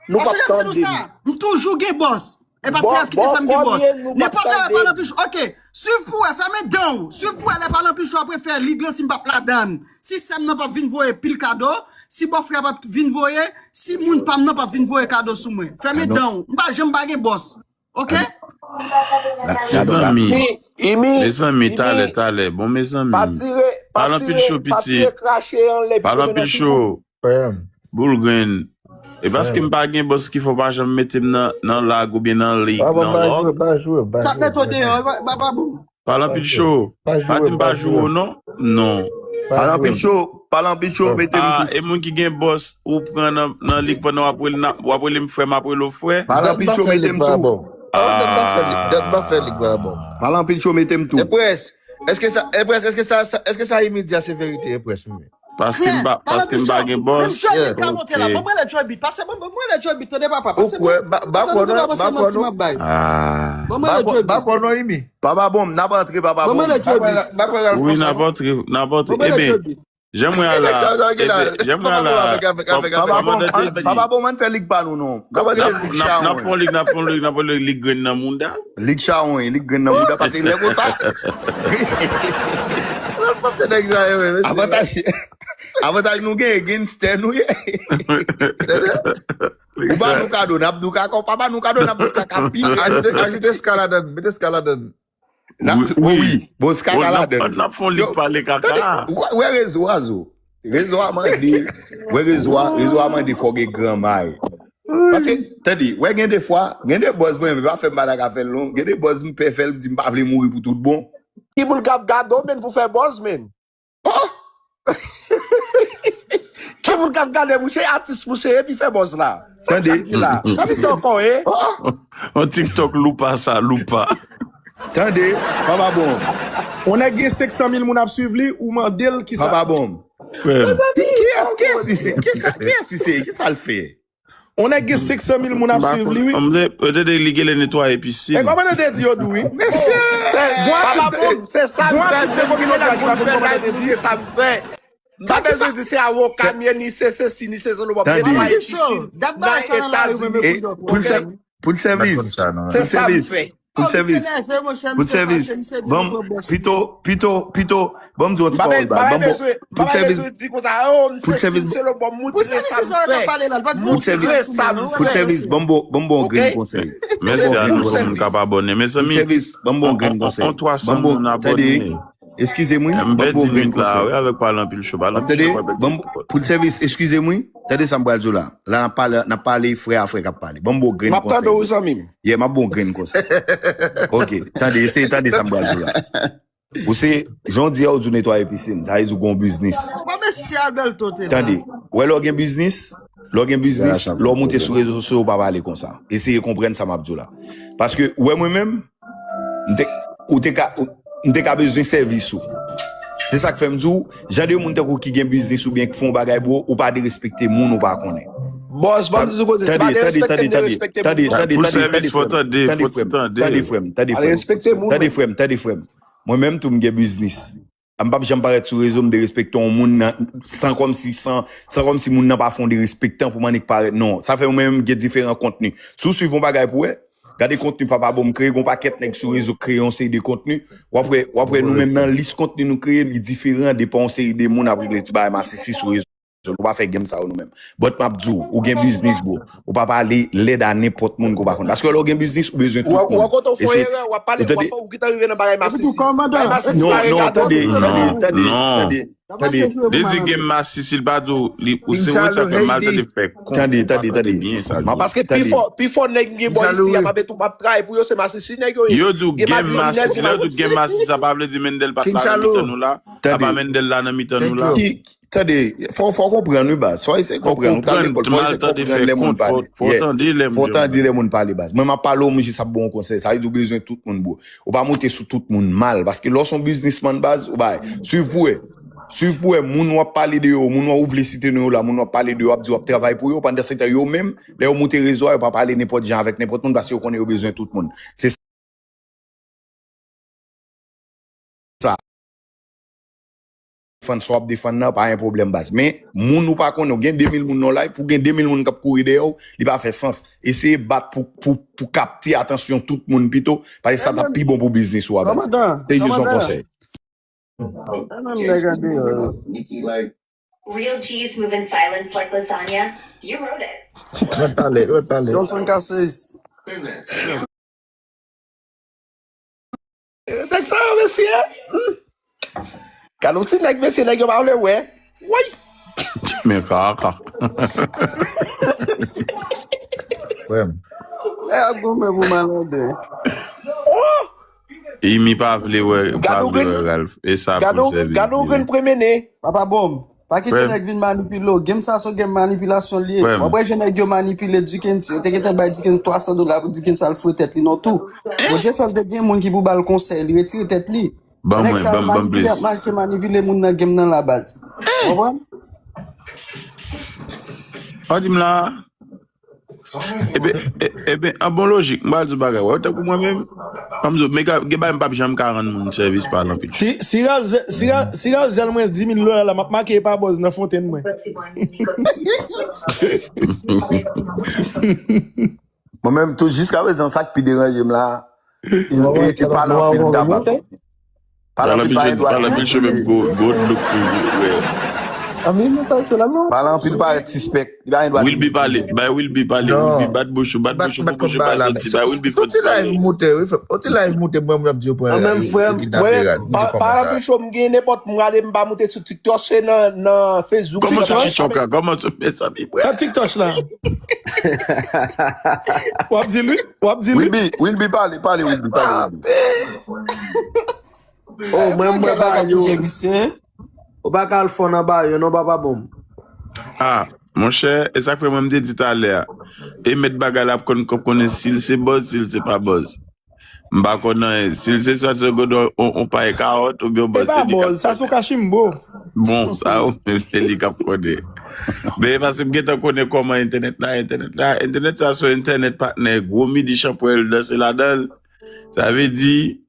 Nou p ap tande m. M toujou gen bòs. E pa T F ki te fè m gen bòz. Nenpòt lè, Pale Anpil Cho. Ok. Swiv pou wè, fèmen dan w. Swiv pou wè lè Pale Anpil Cho ap refè lig lan si m p ap ladann. Si sè m nan p ap vin voye pil kado, si bòfrè p ap vin voye, si moun pa m nan p ap vin voye kado sou mwen. Fèmen dan w. M pa janm pa gen bòz. Ok? Mezanmi, mezanmi, talè, talè. Bon, mezanmi. Pale Anpil Cho, pitit. Pale Anpil Cho. Frè m. Boulgrenn. E paske m pa gen bòs ki fè w pa janm mete m nan, nan lag oubyen nan lig, nan lòg. T ap mete w deyò, pa, pa, pa bon. Pale Anpil Cho. Pa di m pa joure w non. Non. Pale Anpil Cho, Pale Anpil Cho, mete m tou. E moun ki gen bòs ou pran nan, nan lig pandan w ap rele, w ap rele m frè, m ap rele w frè. Pale Anpil Cho, mete m tou. Dat pa fè lig, dat pa fè lig pa bon. Pale Anpil Cho, mete m tou. Èske sa, Empress, èske sa, èske sa Imi di a se verite, Empress, menm? Paske m pa, paske m pa gen bòs. Menm Joby ka monte la. Ban mwen rele Joby. Pase ban mwen rele Joby, tande papa. Pase ban mwen. Pase nou tande pase manti m ap bay. Ban mwen rele Joby. Ba kwè non, Imi. Papa bon, n ap antre, papa bon. Ban mwen rele Joby. Ba kwè Ralph konsa. Wi, n ap antre, n ap antre. Ban mwen rele Joby. Jan mwen a la, jan mwen a la, papa bon, ann fè lig pa nou non. N ap fè lig, n ap fè lig, n ap fè lig, n ap fè lig, lig grenn nan mouda. Lig chawony, lig grenn nan mouda, pase lè konsa. Avantaj, avantaj nou gen, genstè nou ye. Ou ba nou kado, n ap di w kaka, ou pa ba nou kado, n ap di w kaka pi. Ajoute, ajoute ska ladann, mete ska ladann. Wi, wi. Bon, ska ka ladann. N ap fè yon lig pale kaka. Wè rezo a, zo. Rezo a mande, wè rezo a, rezo a mande fò gen gran may. Paske, tande, wè gen de fwa, gen de bòz mwen, men pa fè m pa ta ka fè l non. Gen de bòz m pè fè l, m di m pa vle mouri pou tout bon. Ki moun k ap gade w, menn, pou fè bòz, menn? Oh! Ki Moun k ap gade mouche, atis mouche, epi fè bòz la. Sa k ap di la? Ki sa ankò, e? An TikTok loupa sa, loupa. Tande, papa bon. On nèg gen senk san mil moun ap swiv li, ou mande l ki sa. Papa bon. Frè m. Kiyès, kiyès misye? Kisa, kiyès misye? Kisa l fè? On nèg gen senk san mil moun ap swiv li, wi. Mwen te de li gele netwaye pisin. E kòman te di yo dou, wi. Mesye, bon atis, bon atis de kominote a ki pa konn kòman te di. M pa bezwen di se avoka m ye, ni se sesi, ni se selo. M ap netwaye pisin nan Etazini. Pou l sèvis. Se sa m fè. Pou l sèvis. Pou l sèvis. Bon, pito, pito, pito, ban m di yon ti pawòl ba. Ban m bon. Pou l sèvis. Pou l sèvis. Pou l sèvis. Ban m bon, bon grenn konsèy. Mèsi a nou tout moun k ap abòne. Mezanmi, ban m bon grenn konsèy. On twa san moun abòne. Eskize m wi. M pèdi nwit la wi avèk pale anpil cho. Pale anpil cho. Pou l sèvis, eskize m wi. Tande sa m pral di w la. La n ap pale, n ap pale frè a frè k ap pale. Ban m bon grenn konsèy. M ap tande w zanmi m. Yeah, m ap bon grenn konsèy. Ok, tande, eseye tande sa m pral di w la. Ou se, jan w di a, ou di w netwaye pisin. Sa vle di w gen yon biznis. Tande, w wè lè w gen biznis, lè w gen biznis, lè w moute sou rezo sosyo, ou pa pale konsa. Eseye konprann sa m ap di w la. Paske, ou wè mwen menm, m te, ou te ka, ou, m te ka bezwen sèvis ou. Se sa k fè m di w, jan de moun tankou ki gen biznis oubyen ki fè yon bagay pou ou, ou pa derespekte moun ou pa konnen. Bòs, ban m di w koze, se pa derespekte m derespekte moun. Tande, tande, tande, tande, tande, frè m, tande, frè m, tande, frè m, tande, frè m, tande, frè m, tande, frè m. Mwen menm tou m gen biznis. M p ap janm parèt sou rezo m derespekte yon moun nan, san kòmsi, san, san kòmsi moun nan pa fè yon derespektan pou m annik parèt. Non, sa fè mwen menm m gen diferan kontni. Si w swiv yon bagay pou wè, gade kontni Papa Bon m kreye, gen yon pakèt nèg sou rezo k kreye yon seri de kontni. W ap wè, w ap wè nou menm nan lis kontni nou kreye, li diferan de pa yon seri de moun ap regle ti bagay masisi sou rezo. Nou pa fè game sa yo nou menm. But m ap di w, ou gen biznis, bro. Ou pa pale lèd a nenpòt moun ke w pa konn. Paske lè w gen biznis, ou bezwen tout moun. Ou wè kote w fè yon erè, w ap pale, w ap, ou gentan rive nan bagay masisi. Bagay masisi pa regade. Non, non, tande, tande, tande, tande, tande. Li di game masisi, li pa di w, li, ou se wè sa fè mal, tande, fè kont. Tande, tande, tande. Paske pi fò, pi fò nèg gen bò isi a, m ap travay pou yo, se masisi nèg yo ye. Yo di w game masisi, lè yo di w game masisi, sa pa vle di Mendel pa t la nan mitan nou la. Apa Mendel la nan mitan nou la. Tande, fò, fò w konprann wi baz. Fò w eseye konprann. Ou t al lekòl, fò w eseye konprann lè moun pale. Fò w tande lè moun pale baz. Mwen m ap pale w, mwen jis ap ba w yon konsèy. Sa vle di w bezwen tout moun, bro. Ou pa moute sou tout moun mal. Paske lè w se yon biznismann baz, ou bay. Swiv pou wè. Swiv pou wè moun w ap pale de yo, moun w ap, ou vle site non yo la, moun w ap pale de yo ap di w ap travay pou yo. Pandan se tan yo menm, lè yo moute rezo a, yo pa pale nenpòt jan avèk nenpòt moun paske yo konnen yo bezwen tout moun. Se sa. Defann sa w ap defann nan, pa gen pwoblèm baz. Men, moun ou pa konnen, ou gen de mil moun nan live, pou gen de mil moun k ap kouri dèyè w, li pa fè sans. Eseye bat pou, pou, pou kapte atansyon tout moun pito, paske sa t ap pi bon pou biznis ou a baz. Se jis yon konsèy. Real G's move in silence like lasagna. You wrote it. Mwen pale, mwen pale. Johnson Cassius. Nèg sa yo, mesye. Gade yon ti nèg, mesye, nèg yo pa vle wè. Woy! Men kaka. Frè m. Nèg ap goumen pou malade. Imi pa vle wè, pa vle wè Ralph. E sa pou l sèvi. Gade yon grenn premene. Papa Bòm. Pa kite nèg vin manipile w. Game sa se yon game manipilasyon li ye. W ap wè jan nèg yo manipile Duckens. Yo te gentan bay Duckens twa san dola pou Duckens al foure tèt li nan tou. Bondye fè l te gen moun ki pou ba l konsèy. Li retire tèt li. Nèg sa yo manipile, ap mache manipile moun nan game nan la baz. Ou konprann? Ou di m la. Eben, e- eben, an bon lojik, m pral di w bagay. Wè, tankou mwen menm, an m di w, men gen bagay m p ap janm ka rann moun sèvis pa lanpil. Si, si Ralph, si Ralph, si Ralph zèl mwen dis mil dola la, m ap make e pa bòz nan fontenn mwen. Mwen menm tou, jiska prezan, sa k pi deranje m la, e, e, e pale anpil daba. Pale anpil pa gen dwa di. Pale anpil chemen gwo, gwo look. Pale anpil parèt sispèk. Li pa gen dwa di. Wilby pale, bay Wilby pale, Wilby bat bouch ou, bat bouch ou pou bouch ou pa soti, bay Wilby fè ti pale. Yon ti live moute, wi, frè m. Yon ti live moute, mwen, mwen ap di yo pran. An menm frè m, mwen, pale anpil cho, m gen nenpòt, m gade, m pa moute sou TikTok, se nan, nan Facebook. Kòman sou TikTok la? Kòman sou, mezanmi, frè? Sa TikTok la? W ap di l wi, w ap di l wi. Wilby, Wilby pale, pale Wilby, pale Wilby. Oh, mwen, mwen pa yo. Ou pa ka al fò nan ba yo non, papa Bòm. Ah, monchè, e sa k fè mwen m te di talè a. E mèt bagay la ap konn, ap konnen si l se buzz, si l se pa buzz. M pa konn anyen. Si l se swa se gode on, on pay kawòt oubyen on buzz, se li k ap konnen. E pa buzz, sa se on kachimbo. Bon, sa ou menm se li k ap konnen. Men paske m gentan konnen kòman entènèt la, entènèt la, entènèt sa se on entènèt patnè, gwo midi chanpwèl danse ladan l. Sa vle di,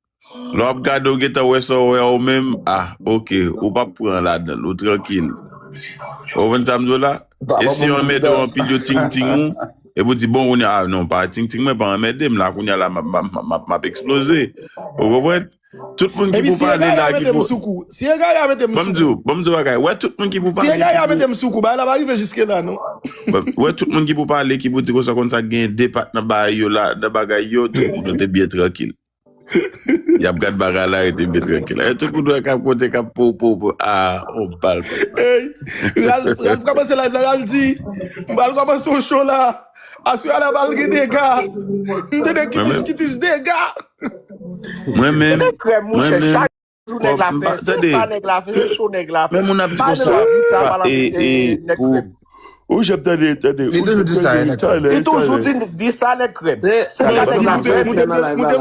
lè w ap gade, w gentan wè sa w wè a ou menm, ah, oke, ou p ap pran ladan l, ou trankil. Ou konprann sa m di w la? E si yo anmède w anpil, yo ting ting ou, epi w di, bon, kounye a, ah, non, pa ting ting mwen, pa anmède m la, kounye a la, m ap, m ap, m ap, m ap eksploze. Ou konprann? Tout moun ki pou pale la, ki pou... Si egare a mete m sou kou, si egare a mete m sou kou. Ban m di w, ban m di w bagay, wè tout moun ki pou pale, si egare a mete m sou kou, bagay la pa rive jiske la, non. Wè tout moun ki pou pale, ki pou di konsa konsa, gen de patnè nan bagay yo la, nan bagay yo, tout moun yo te byen trankil. Y ap gad bagay la, yo te byen trankil. E tout moun wè k ap konte, k ap po, po, po. Ah, on bal. Ey, Ralph, Ralph kòmanse live la, Ralph di, m pral kòmanse yon show la. Aswè a la pral gen dega. M tande kitich, kitich, dega. Mwen menm, mwen menm, kòm m pa, tande, men moun ap di konsa, e, e, pou, ou j ap tande, tande, li toujou di sa, nèg krèm. Li toujou di, di sa, nèg krèm. Se sa, nèg la fè. Moute m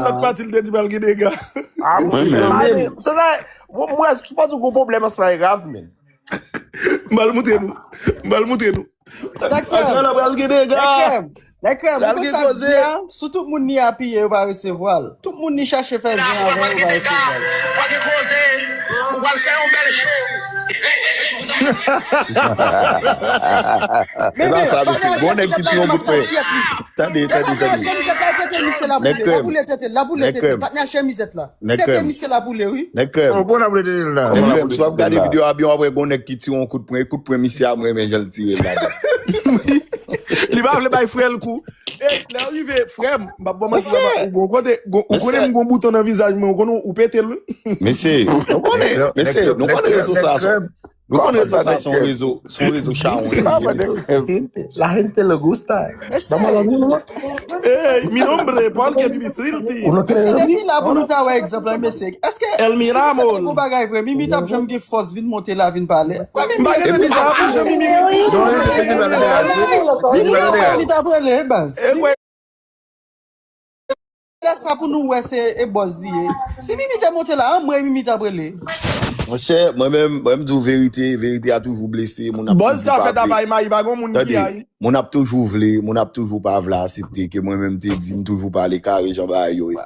lòt pati, l te di pral gen dega. Ah, mwen menm. Se sa, mwen, fò di w gon pwoblèm ansanm avèk Rav, men. M pral moute nou. M pral moute nou. Nèg krèm. Aswè la pral gen dega. Nèg krèm, ou konn sa k di a? Si tout moun ni apiye, yo pa resevwa l. Tout moun ni chache fè zen avè l, yo pa resevwa l. Pral gen koze, ou pral fè yon bèl show. E pa sa, mesye. Gon nèg ki di yon bout pwen. Tande, tande, tande. Nèg krèm. Nèg krèm. Nèg krèm. Nèg krèm, si w ap gade videyo a byen, w ap wè gon nèg ki tire yon kout pwen, kout pwen misye a, mwen renmen jan l tire l ladan. Li pa vle bay frè l kou. E, lè w rive, frè m, m p ap ba w manti, papa, ou gon kote, ou konnen m gon bouton nan vizaj mwen, ou konnen ou pete l, wi. Mesye, nou konnen, mesye, nou konnen rezo sa. Nou konnen sa, se yon rezo, se yon rezo chawony. La gente lo gusta. Ey, mi nombre, porque viví triste. Mesye, depi la pou nou ta wè egzanp la, mesye. Èske si se te pou bagay vre, Mimi t ap janm gen fòs vin monte la, vin pale? Kwa Mimi, Mimi t ap rele, baz. Lè sa pou nou wè se e bòz li ye. Si Mimi te monte la, an mwen Mimi t ap rele. Monchè, mwen menm, mwen m di w verite, verite a toujou blese, moun ap toujou pa vle. Bòz sa fèt avay mayi, pa gon moun ki ay. Tande, moun ap toujou vle, moun ap toujou pa vle aksepte ke mwen menm m te di, m toujou pale kare jan bagay yo ye.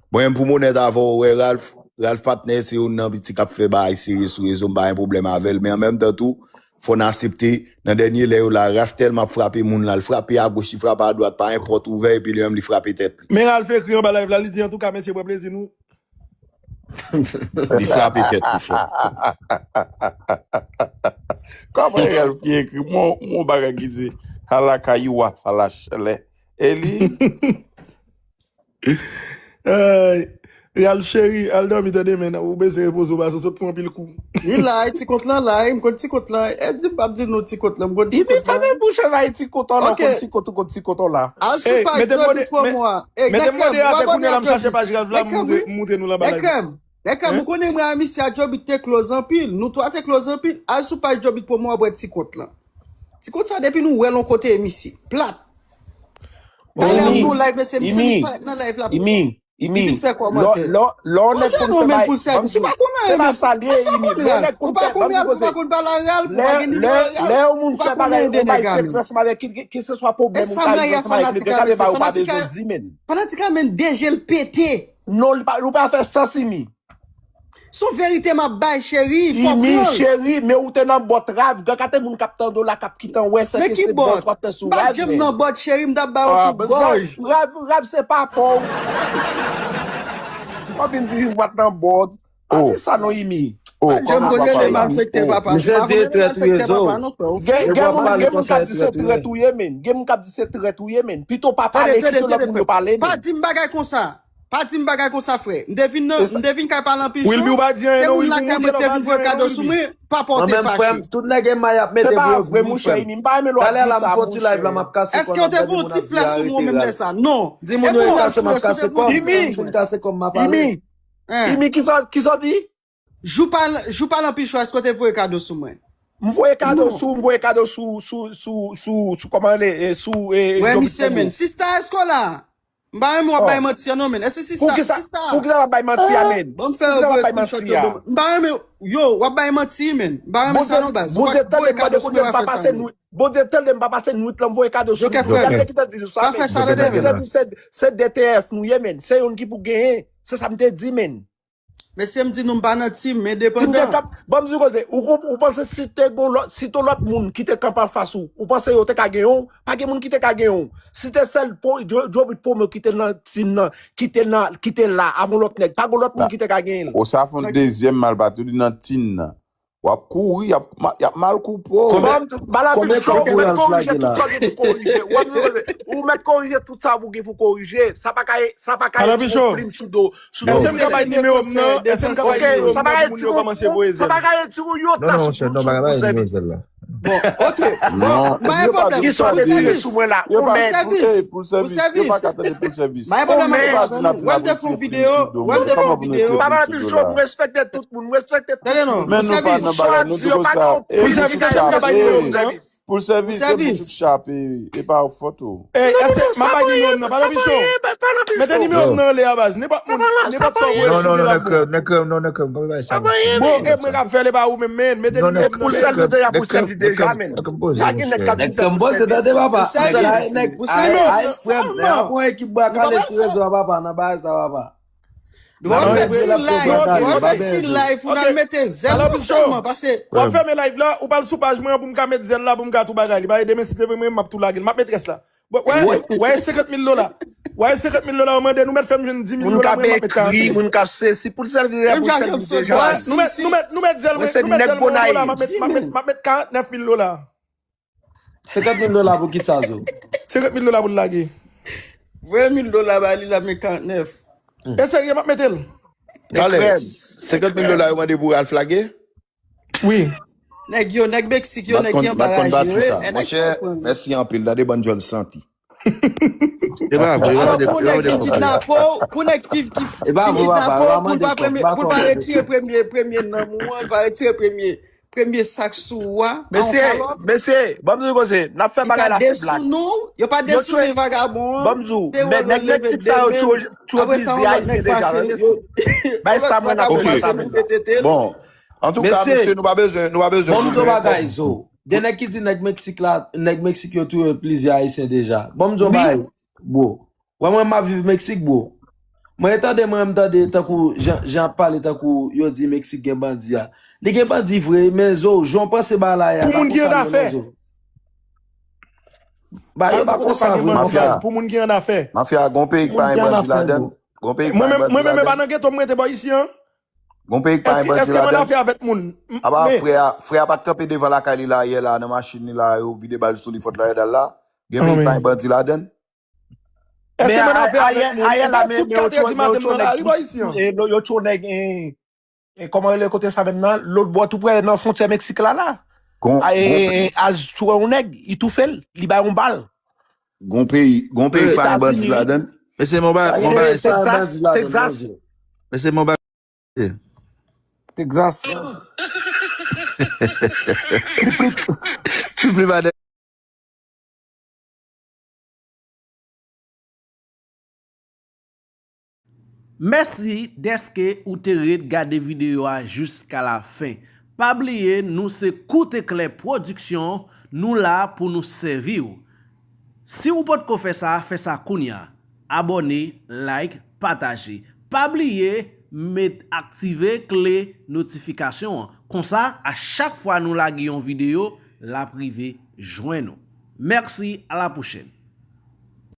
Mwen menm pou m onèt avè w, ou wè Ralph, Ralph patnè se youn nan piti k ap fè bagay serye sou rezo, m pa gen pwoblèm avè l, men an menm tan tou, fò n aksepte, nan dènye lè yo la, Ralph tèlman ap frape moun la, l frape agoch, li frape adwat, pa enpòt ouvè, epi li menm li frape tèt li. Men Ralph ekri anba live la, li di, antouka, mesye, pran plezi nou. Li frape tèt li fò. Kòman Ralph ki ekri? Mon, mon bagay ki di, hala kayou a falash lè. E li? Ay, Ralph cheri, al dòmi tande, men ou bezwen repoze w, paske w sot pran anpil kou. Li la, ti kont lan la, m konn ti kont lan. E di m p ap di nou ti kont lan, m konn ti kont lan. Li pa menm bouch anvayi ti kont lan, ou konn ti kont, ou konn ti kont la. Al sou paj Jody Promo a. Mete m modératè kounye a la, m chache paj Ralph la, m moute nou l anba live. Nèg krèm, ou konnen mwen a misye a Jobit te close anpil. Nou twa te close anpil. Al sou paj Jobit Promo a, w ap wè ti kont lan. Ti kont sa depi nou wè l yon kote, misye plat. Talè m nou live, mesye, misye li parèt nan live la pou mwen. Li vin fè kòmantè. Poze nou menm pou l sèvis ou. Ou pa konn anyen menm. Èske w konn Ralph? Ou pa konn Ralph, ou pa konn pale a Ralph, ou pa gen nimewo Ralph. Lè yon moun fè bagay, yon bagay se transman avèk keseswa pwoblèm ou ka jwenn ansanm avèk li, gade ba ou pa bezwen di menm. Fanatik la menm deje l pete. Non, li pa, li pa fè sans, Imi. Se yon verite m ap bay, cheri, fò w pran l. Imi, cheri, men ou te nan bòt Rav, gade kate moun k ap tande w la, k ap kite w wè se ke se bòz w ap fè sou Rav, men. Men ki bòz? M pa t janm nan bòt, cheri, m t ap ba w kout gòj. Rav, Rav se papa w. W ap vin di m pa t nan bòt. Pa di sa non, Imi. Pa janm konn rele malfektè papa. Misye di e trèt ou ye, Zo. Gen, gen moun, gen moun k ap di se trèt ou ye, men. Gen moun k ap di se trèt ou ye, men. Pito pa pale, kite lòt moun yo pale, men. Pa di m bagay konsa. Pa di m bagay konsa, frè. M te vin nan, m te vin kay pale anpil jan. Wilby, ou pa di anyen non, Wilby, monte la, ou pa di anyen non, Wilby. Mwen menm, frè m, tout nèg M I ap mete pou yo vin pou frè m. Talè la, m fè yon ti live la, m ap kase kò nan gade moun ap di arete Ralph. Di moun yo e kase, m ap kase kò m. Lè m fin kase kò m, m ap ale. Imi, kisa, kisa w di? Jou pa, jou pa l anpil chwa, èske w te voye kado sou mwen? M voye kado sou, m voye kado sou, sou, sou, sou, sou, kòman rele, eh, sou, eh, Wè, misye, men. Sista, èske w la? M pa renmen w ap bay manti an non, men. Èske sista, sista? Poukisa w ap bay manti a, men? Ban m fè yo voye screenshot yo ban mwen. M pa renmen, yo, w ap bay manti, men. M pa renmen sa non, baz. Bondye tande m, mande Bondye m pa pase nwit. Bondye tande m pa pase nwit lan, m voye kado sou li. Yo kèk frè. Gade ki te di sa, men. Pa fè sa, tande, men. Ki te di se, se D T F nou ye, men. Se youn ki pou genyen. Se sa m te di, men. Mesye, m di nou m pa nan team, m endepandan. Team de kap, ban m di w koze, ou, ou, ou panse si te gon lòt, si te lòt moun ki te kanpe anfas ou, ou panse yo te ka genyen w? Pa gen moun ki te ka genyen w. Si te sèl po, Djo-, Djobit Pwomyo ki te nan team nan, ki te nan, ki te la avan lòt nèg, pa gon lòt moun ki te ka genyen l. Ou sa fè yon dezyèm mal pati, ou di nan team nan. W ap kouri, y ap, ma-, y ap mal koupe w. Konbyen, konbyen tan pou Royals lage la? Ou mèt korije tout sa w gen pou korije. Ou mèt korije, ou mèt korije tout sa w gen pou korije. Sa pa ka, sa pa ka yon plim sou do. Èske m ka bay nimewo m nan? Èske m ka bay nimewo m nan pou moun yo kòmanse voye zèl? Sa pa ka retire yon tas sou, sou, sou sèvis. Bon, ok. Bon, pa enpòtan. Kisa w retire sou mwen la? Ou mèt. Pou sèvis. Pou sèvis. Yo pa ka tande pou sèvis. Pa enpòtan, m ap di nou. Wè m te fè yon videyo, wè m te fè yon videyo. Papa Pichon, m respekte tout moun, m respekte tout moun. Tande non, pou sèvis. Men nou pa nan bagay, nou di konsa. Pou sèvis, èske m ka bay nimewo m nan? Pou sèvis, se pou tout chape, e pa fòt ou. Ey, èske m ap bay nimewo m nan? Papa Pichon. Mete nimewo m nan anlè a, baz. Nenpòt moun, nenpòt sa w voye sou li la. Non, non, non, nèg krèm, non, nèg krèm, pa bay sa. Bon, e mwen k ap fè l, e pa ou menm, men. Mete nimewo m nan. Pou l sèvi deja, pou l sèvi deja, men. Pa gen nèg k ap vin fè pou sèvis. Nèg krèm, poze tande, papa. Nèg la, nèg, ay, ay, frè m, nèg ap yon ekip bwa kale sou rezo a, papa, nan bagay sa, papa. W ap fè ti live, w ap fè ti live pou n al mete zèl nou sèlman, paske w ap fèmen live la, ou pral sou paj mwen an pou m ka met zèl la, pou m ka tou bagay li. Paske demen, si te vre mwen, m ap tou lage l. M ap met rès la. Bon, wè, wè, senkant mil dola. Wè, senkant mil dola, w mande, nou mèt fè m jwenn dis mil dola, mwen, m ap met karant mil. Moun k ap ekri, moun k ap se, si pou l sèvi deja, pou l sèvi deja. Nou mèt, nou mèt, nou mèt zèl mwen, nou mèt zèl mwen, mwen la, m ap met, m ap met, m ap met karantnèf mil dola. Senkant mil dola pou kisa, Zo? Senkant mil dola pou l lage. Voye mil dola ba li la, men karantnèf. E serye, m ap mete l. Talè, senkant mil dola yo mande pou Ralph lage? Wi. Nèg yo, nèg Meksik yo, nèg ki anba raje yo, e nèg sa pran. Monchè, mèsi anpil, tande bann djòl santi. E pa vre, alò, pou nèg ki kidnape w, pou nèg ki, ki, ki kidnape w, pou l pa premye, pou l pa retire premye, premye nanm ou an, pa retire premye, premye sak sou ou a, a yon kalòt. Mesye, mesye, ban m di w koze, n ap fè bagay la sou blag. Yo pa desounen vagabon an. Ban m di w, men nèg Meksik sa yo tchwe, tchwe plizyè Ayisyen deja, mesye. Bay sa mwen n ap fè sa menm la. Bon, antouka, mesye, nou pa bezwen, nou pa bezwen goumen. Bon, m di w bagay, Zo. Gen nèg ki di nèg Meksik la, nèg Meksik yo touye plizyè Ayisyen deja. Bon, m di w bagay, bro. Wè mwen, m ap viv Meksik, bro. Mwen tande, mwen, m tande tankou jan, jan ap pale tankou yo di Meksik gen bandi a. Li gen bandi vre, men Zo, jan w panse bagay la ye a, pa konsa l ye non, Zo. Bagay yo pa konsa vre, non. Mafya, pou moun ki annafè. Mafya, gon peyi k pa gen bandi ladan l. Gon peyi k pa gen bandi ladan l. Mwen menm, mwen menm, e pa nan geto m rete bò isi an. Gon peyi k pa gen bandi ladan l. Èske, èske m annafè avèk moun? Apa frè a, frè a pa t kanpe devan lakay li la yè la, nan machin li la, yo vide bal sou li, fòt la, yo dal la. Gen peyi k pa gen bandi ladan l. Èske m annafè avèk moun? Ou pa tout kat èdi maten m nan lari bò isi an. Yo tchwe nèg, e, e, kòman rele kote sa menm nan? Lòt bò tou prè nan fwontyè Meksik la, la. Gon, a, e, gon, e, Az tchwe yon nèg, li toufe l, li bay yon bal. Gon peyi, gon peyi k pa gen bandi ladan l. Etazini. Mesye, mon ba, mon ba, Texas, Texas. Mesye, mon ba, Texas. Pli, pli, pli, pli ba de Mèsi dèske ou te ret gade videyo a jiska la fen. Pa bliye, nou se Kout Eklè Pwodiksyon, nou la pou nou sèvi w. Si w potko fè sa, fè sa kounye a. Abòne, like, pataje. Pa bliye, met, aktive kle notifikasyon an. Konsa, a chak fwa nou lage yon videyo, l ap rive jwenn ou. Mèsi, a la pwochèn.